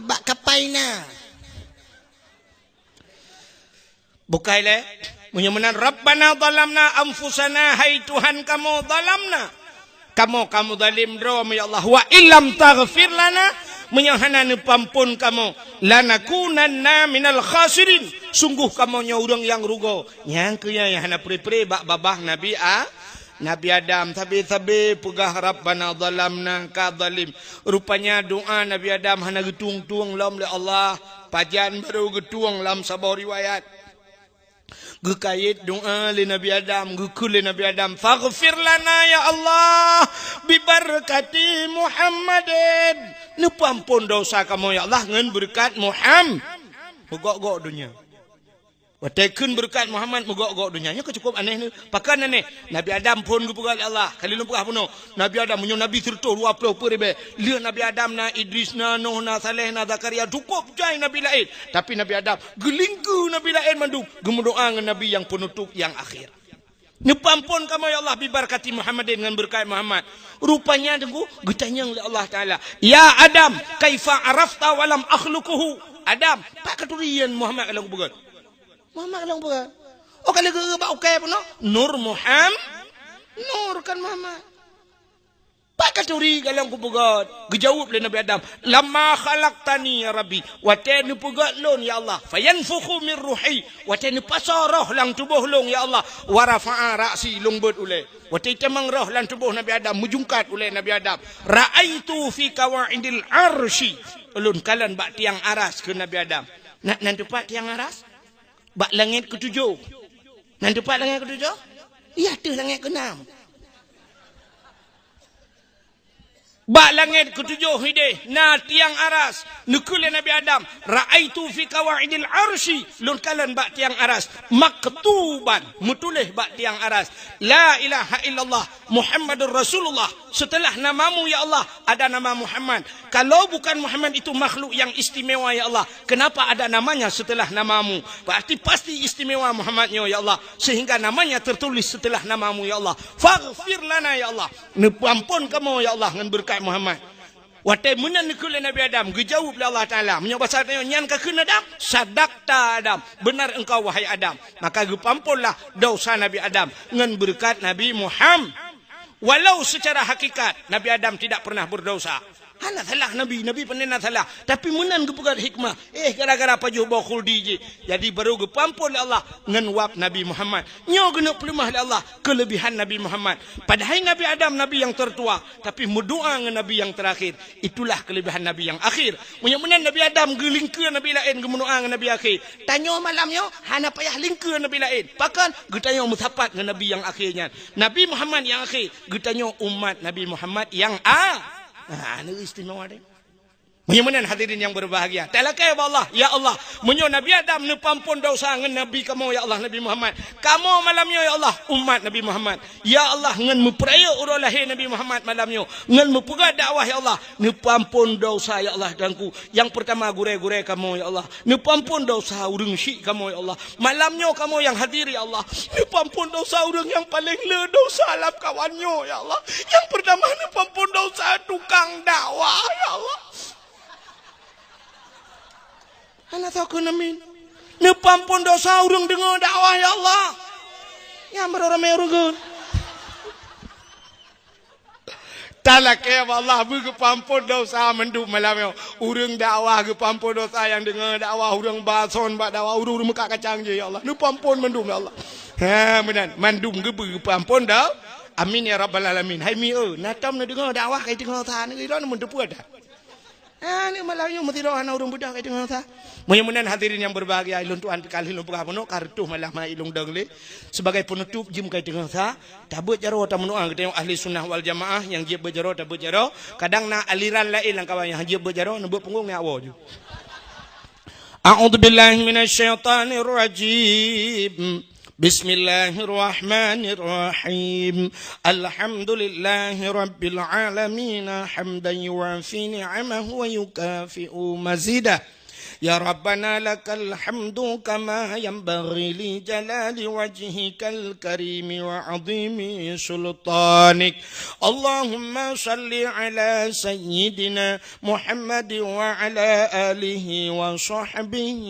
Bak kapai na. Bukai lé, meunyoe meunan, "Rabbana zalamna anfusana," hai Tuhan kamoe, "zalamna," kamoe, kamoe zalim droe, ya Allah, "wa illam taghfir lana," meunyoe hana neupeuamphon kamoe, "lanakunanna minal khasirin," sunggoh kamoe nyoe ureuëng nyang rugoe. Nyang keu nyan nyang hana pre-pre bak babah Nabi A-, Nabi Adam sabe-sabe peugah, "Rabbana zalamna," ka zalim. Rupanya doa Nabi Adam hana geutueng-tueng lom lé Allah. Pajan barô geutueng lam saboh riwayat. Geukayét doa lé Nabi Adam, geukheun lé Nabi Adam, "Faghfir lana ya Allah, bibarakati Muhammadin." Neupeuamphon dosa kamoe ya Allah ngon beureukat Muham-, meugok-gok donya. Watée kheun beureukat Muhammad meugok-gok donya, nyoe ka cukup aneh neuh. Pakon aneh? Nabi Adam phon geupeugah lé Allah, ka lheueh lôn peugah bunoe. Nabi Adam meunyoe nabi sireutôh dua ploh peuet ribée, lheueh Nabi Adam na Idris, na Nuh, na Saleh, na Zakaria, cukup jai nabi laén. Tapi Nabi Adam geulingkeue nabi laén mandum, geumeudoá ngon nabi nyang peunutôp nyang akhé. Neupeuamphon kamoe ya Allah bibarakati Muhammadin, ngon beureukat Muhammad. Rupanya teungku geutanyong lé Allah Taala, "Ya Adam, kaifa arafta wa lam akhluquhu?" Adam, pat katuri nyan Muhammad ka lôn kupeugét? Muhammad ka lôn peugah. Oh, ka lheueh geu-, bak ukai peunoh? Nur Muham-, Nur kan Muhammad. Pat katuri ka lôn kupeugét? Geujaweueb lé Nabi Adam, "Lamma khalaqtani ya Rabbi," watée neupeugét lôn ya Allah, "fayanfukhu min ruhi," watée neupasoe roh lam tuboh lôn ya Allah, "wa rafa'a ra'si," lôn beuet ulée. Watée itamong roh lam tuboh Nabi Adam, meujungkat ulée Nabi Adam, "ra'aitu fi qawaidil arsy," ulôn kalon bak tiang aras keu Nabi Adam. Na, nan teupat tiang aras? Bak langét keutujoh. Nan teupat langét keutujoh? Iya, teuh langét keunam. Bak langét keutujôh idéh na tiang aras. Neukheun lé Nabi Adam, "Ra'aitu fi qawaidil arsy," lôn kalon bak tiang aras, "maktuban," meutuléh bak tiang aras, "La ilaha illallah Muhammadur Rasulullah." Setelah namamu, ya Allah, ada nama Muhammad. Kalau bukan Muhammad itu makhluk yang istimewa, ya Allah, kenapa ada namanya setelah namamu? Berarti pasti istimewa Muhammad nyoe, ya Allah, sehingga namanya tertulis setelah namamu, ya Allah. Faghfir lana, ya Allah. Neupeuampon kamoe, ya Allah, ngon beureukat Muhammad. Watée meunan neukheun lé Nabi Adam, geujaweueb lé Allah Taala. Meunyoe basa tanyoe, "Nyan ka kheun Adam?" "Sadaqta Adam, benar engkau wahai Adam." Maka geupeuamponlah dosa Nabi Adam ngon beureukat Nabi Muhammad. Walau secara hakikat Nabi Adam tidak pernah berdosa. Hana salah Nabi, Nabi pandai na salah. Tapi meunan geupeugah hikmah, eh, gara-gara pajoh boh khuldi jih. Jadi baru geupeuampon lé Allah ngon wab Nabi Muhammad. Nyoe geuneuk peuleumah lé Allah keulebihan Nabi Muhammad. Padahai Nabi Adam nabi nyang tertua, tapi meudoa ngon nabi nyang terakhir. Itulah keulebihan nabi nyang akhir. Meunyoe meunan Nabi Adam geulingkeue nabi laén geumeudoa ngon nabi akhé, tanyoe malam nyoe hana payah lingkeue nabi laén. Pakon? Geutanyoe meusapat ngon nabi nyang akhé nyan. Nabi Muhammad nyang akhé, geutanyoe umat Nabi Muhammad nyang a-, ha, neu istimewa deh. Meunyoe meunan hadirin yang berbahagia, talakée bak Allah, "Ya Allah, meunyoe Nabi Adam neupeuampon dosa ngon Nabi kamoe, ya Allah, Nabi Muhammad, kamoe malam nyoe, ya Allah, umat Nabi Muhammad, ya Allah, ngon meupeurayeuk uroe lahé Nabi Muhammad malam nyoe, ngon meupeugah dakwah, ya Allah, neupeuampon dosa, ya Allah, Tuhanku. Yang pertama gurée-gurée kamoe, ya Allah, neupeuampon dosa ureuëng syik kamoe, ya Allah. Malam nyoe kamoe nyang hadir, ya Allah, neupeuampon dosa ureuëng nyang paleng le dosa lam kawan nyoe, ya Allah. Yang pertama neupeuampon dosa tukang dakwah, ya Allah." Hana soe kheun amin. Neupeuampon dosa ureuëng deungoe dakwah, ya Allah. Nyang baroe ramé ureuëng. Talakée bak Allah beugeupeuampon dosa mandum malam nyoe. Ureuëng dakwah geupeuampon dosa nyang deungoe dakwah, ureuëng ba son bak dakwah, ureuëng-ureuëng meukat kacang jih, ya Allah. Neupeuampon mandum, ya Allah. Ha, meunan. Mandum geubeugeupeuampon do-, amin ya rabbal alamin. Hai mi, eu, na tom neudeungoe dakwah kai teungoe sa, neu ilon mun teupeue dah. Ah, ni malam nyoe meusidroe hana ureuëng beudoh ka teungoe sa. Meunyoe meunan hadirin yang berbahagia, ilôn tuan pikal ilôn peugah bunoe ka reutôh malam hai ilôn dong lé. Sebagai penutup jeuem ka teungoe sa, tabeuet jaroe tameudoa geutanyoe ahli sunnah wal jamaah nyang jieb beuet jaroe tabeuet jaroe. Kadang na aliran laén lam kawan nyang jieb beuet jaroe, neubeuet punggong nyan awoe ju. A'udzubillahi minasyaitonirrajim. Bismillahirrahmanirrahim. Alhamdulillahi rabbil alamin, hamdan yuwafi ni'amahu wa yukafi'u mazidah. Ya Rabbana lakal hamdu kama yanbaghi li jalali wajhikal karimi wa azimi sultanik. Allahumma salli ala sayyidina محمد وعلى آله وصحبه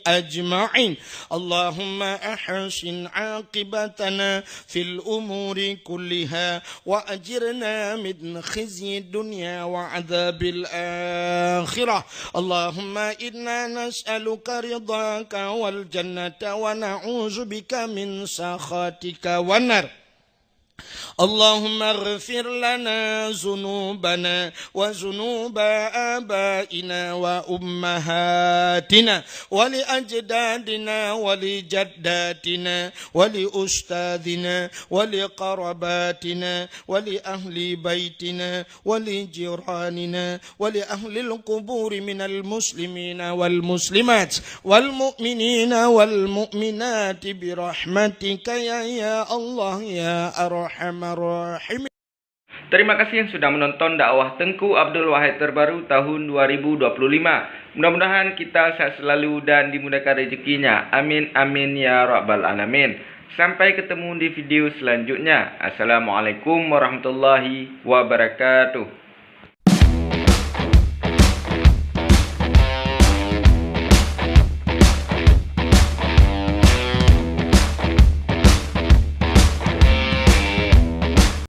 أجمعين. اللهم أحسن عاقبتنا في الأمور كلها وأجرنا من خزي الدنيا وعذاب الآخرة. اللهم إنا نسألك رضاك والجنة ونعوذ بك من سخطك والنار. اللهم اغفر لنا ذنوبنا وذنوب آبائنا وأمهاتنا ولأجدادنا ولجداتنا ولأستاذنا ولقرباتنا ولأهل بيتنا ولجيراننا ولأهل القبور من المسلمين والمسلمات والمؤمنين والمؤمنات برحمتك يا، يا الله يا أرحم الراحمين. Terima kasih sudah menonton dakwah Tengku Abdul Wahid terbaru tahun dua ribu dua puluh lima. Mudah-mudahan kita sehat selalu dan dimudahkan rezekinya. Amin, amin, ya rabbal alamin. Sampai ketemu di video selanjutnya. Assalamualaikum warahmatullahi wabarakatuh.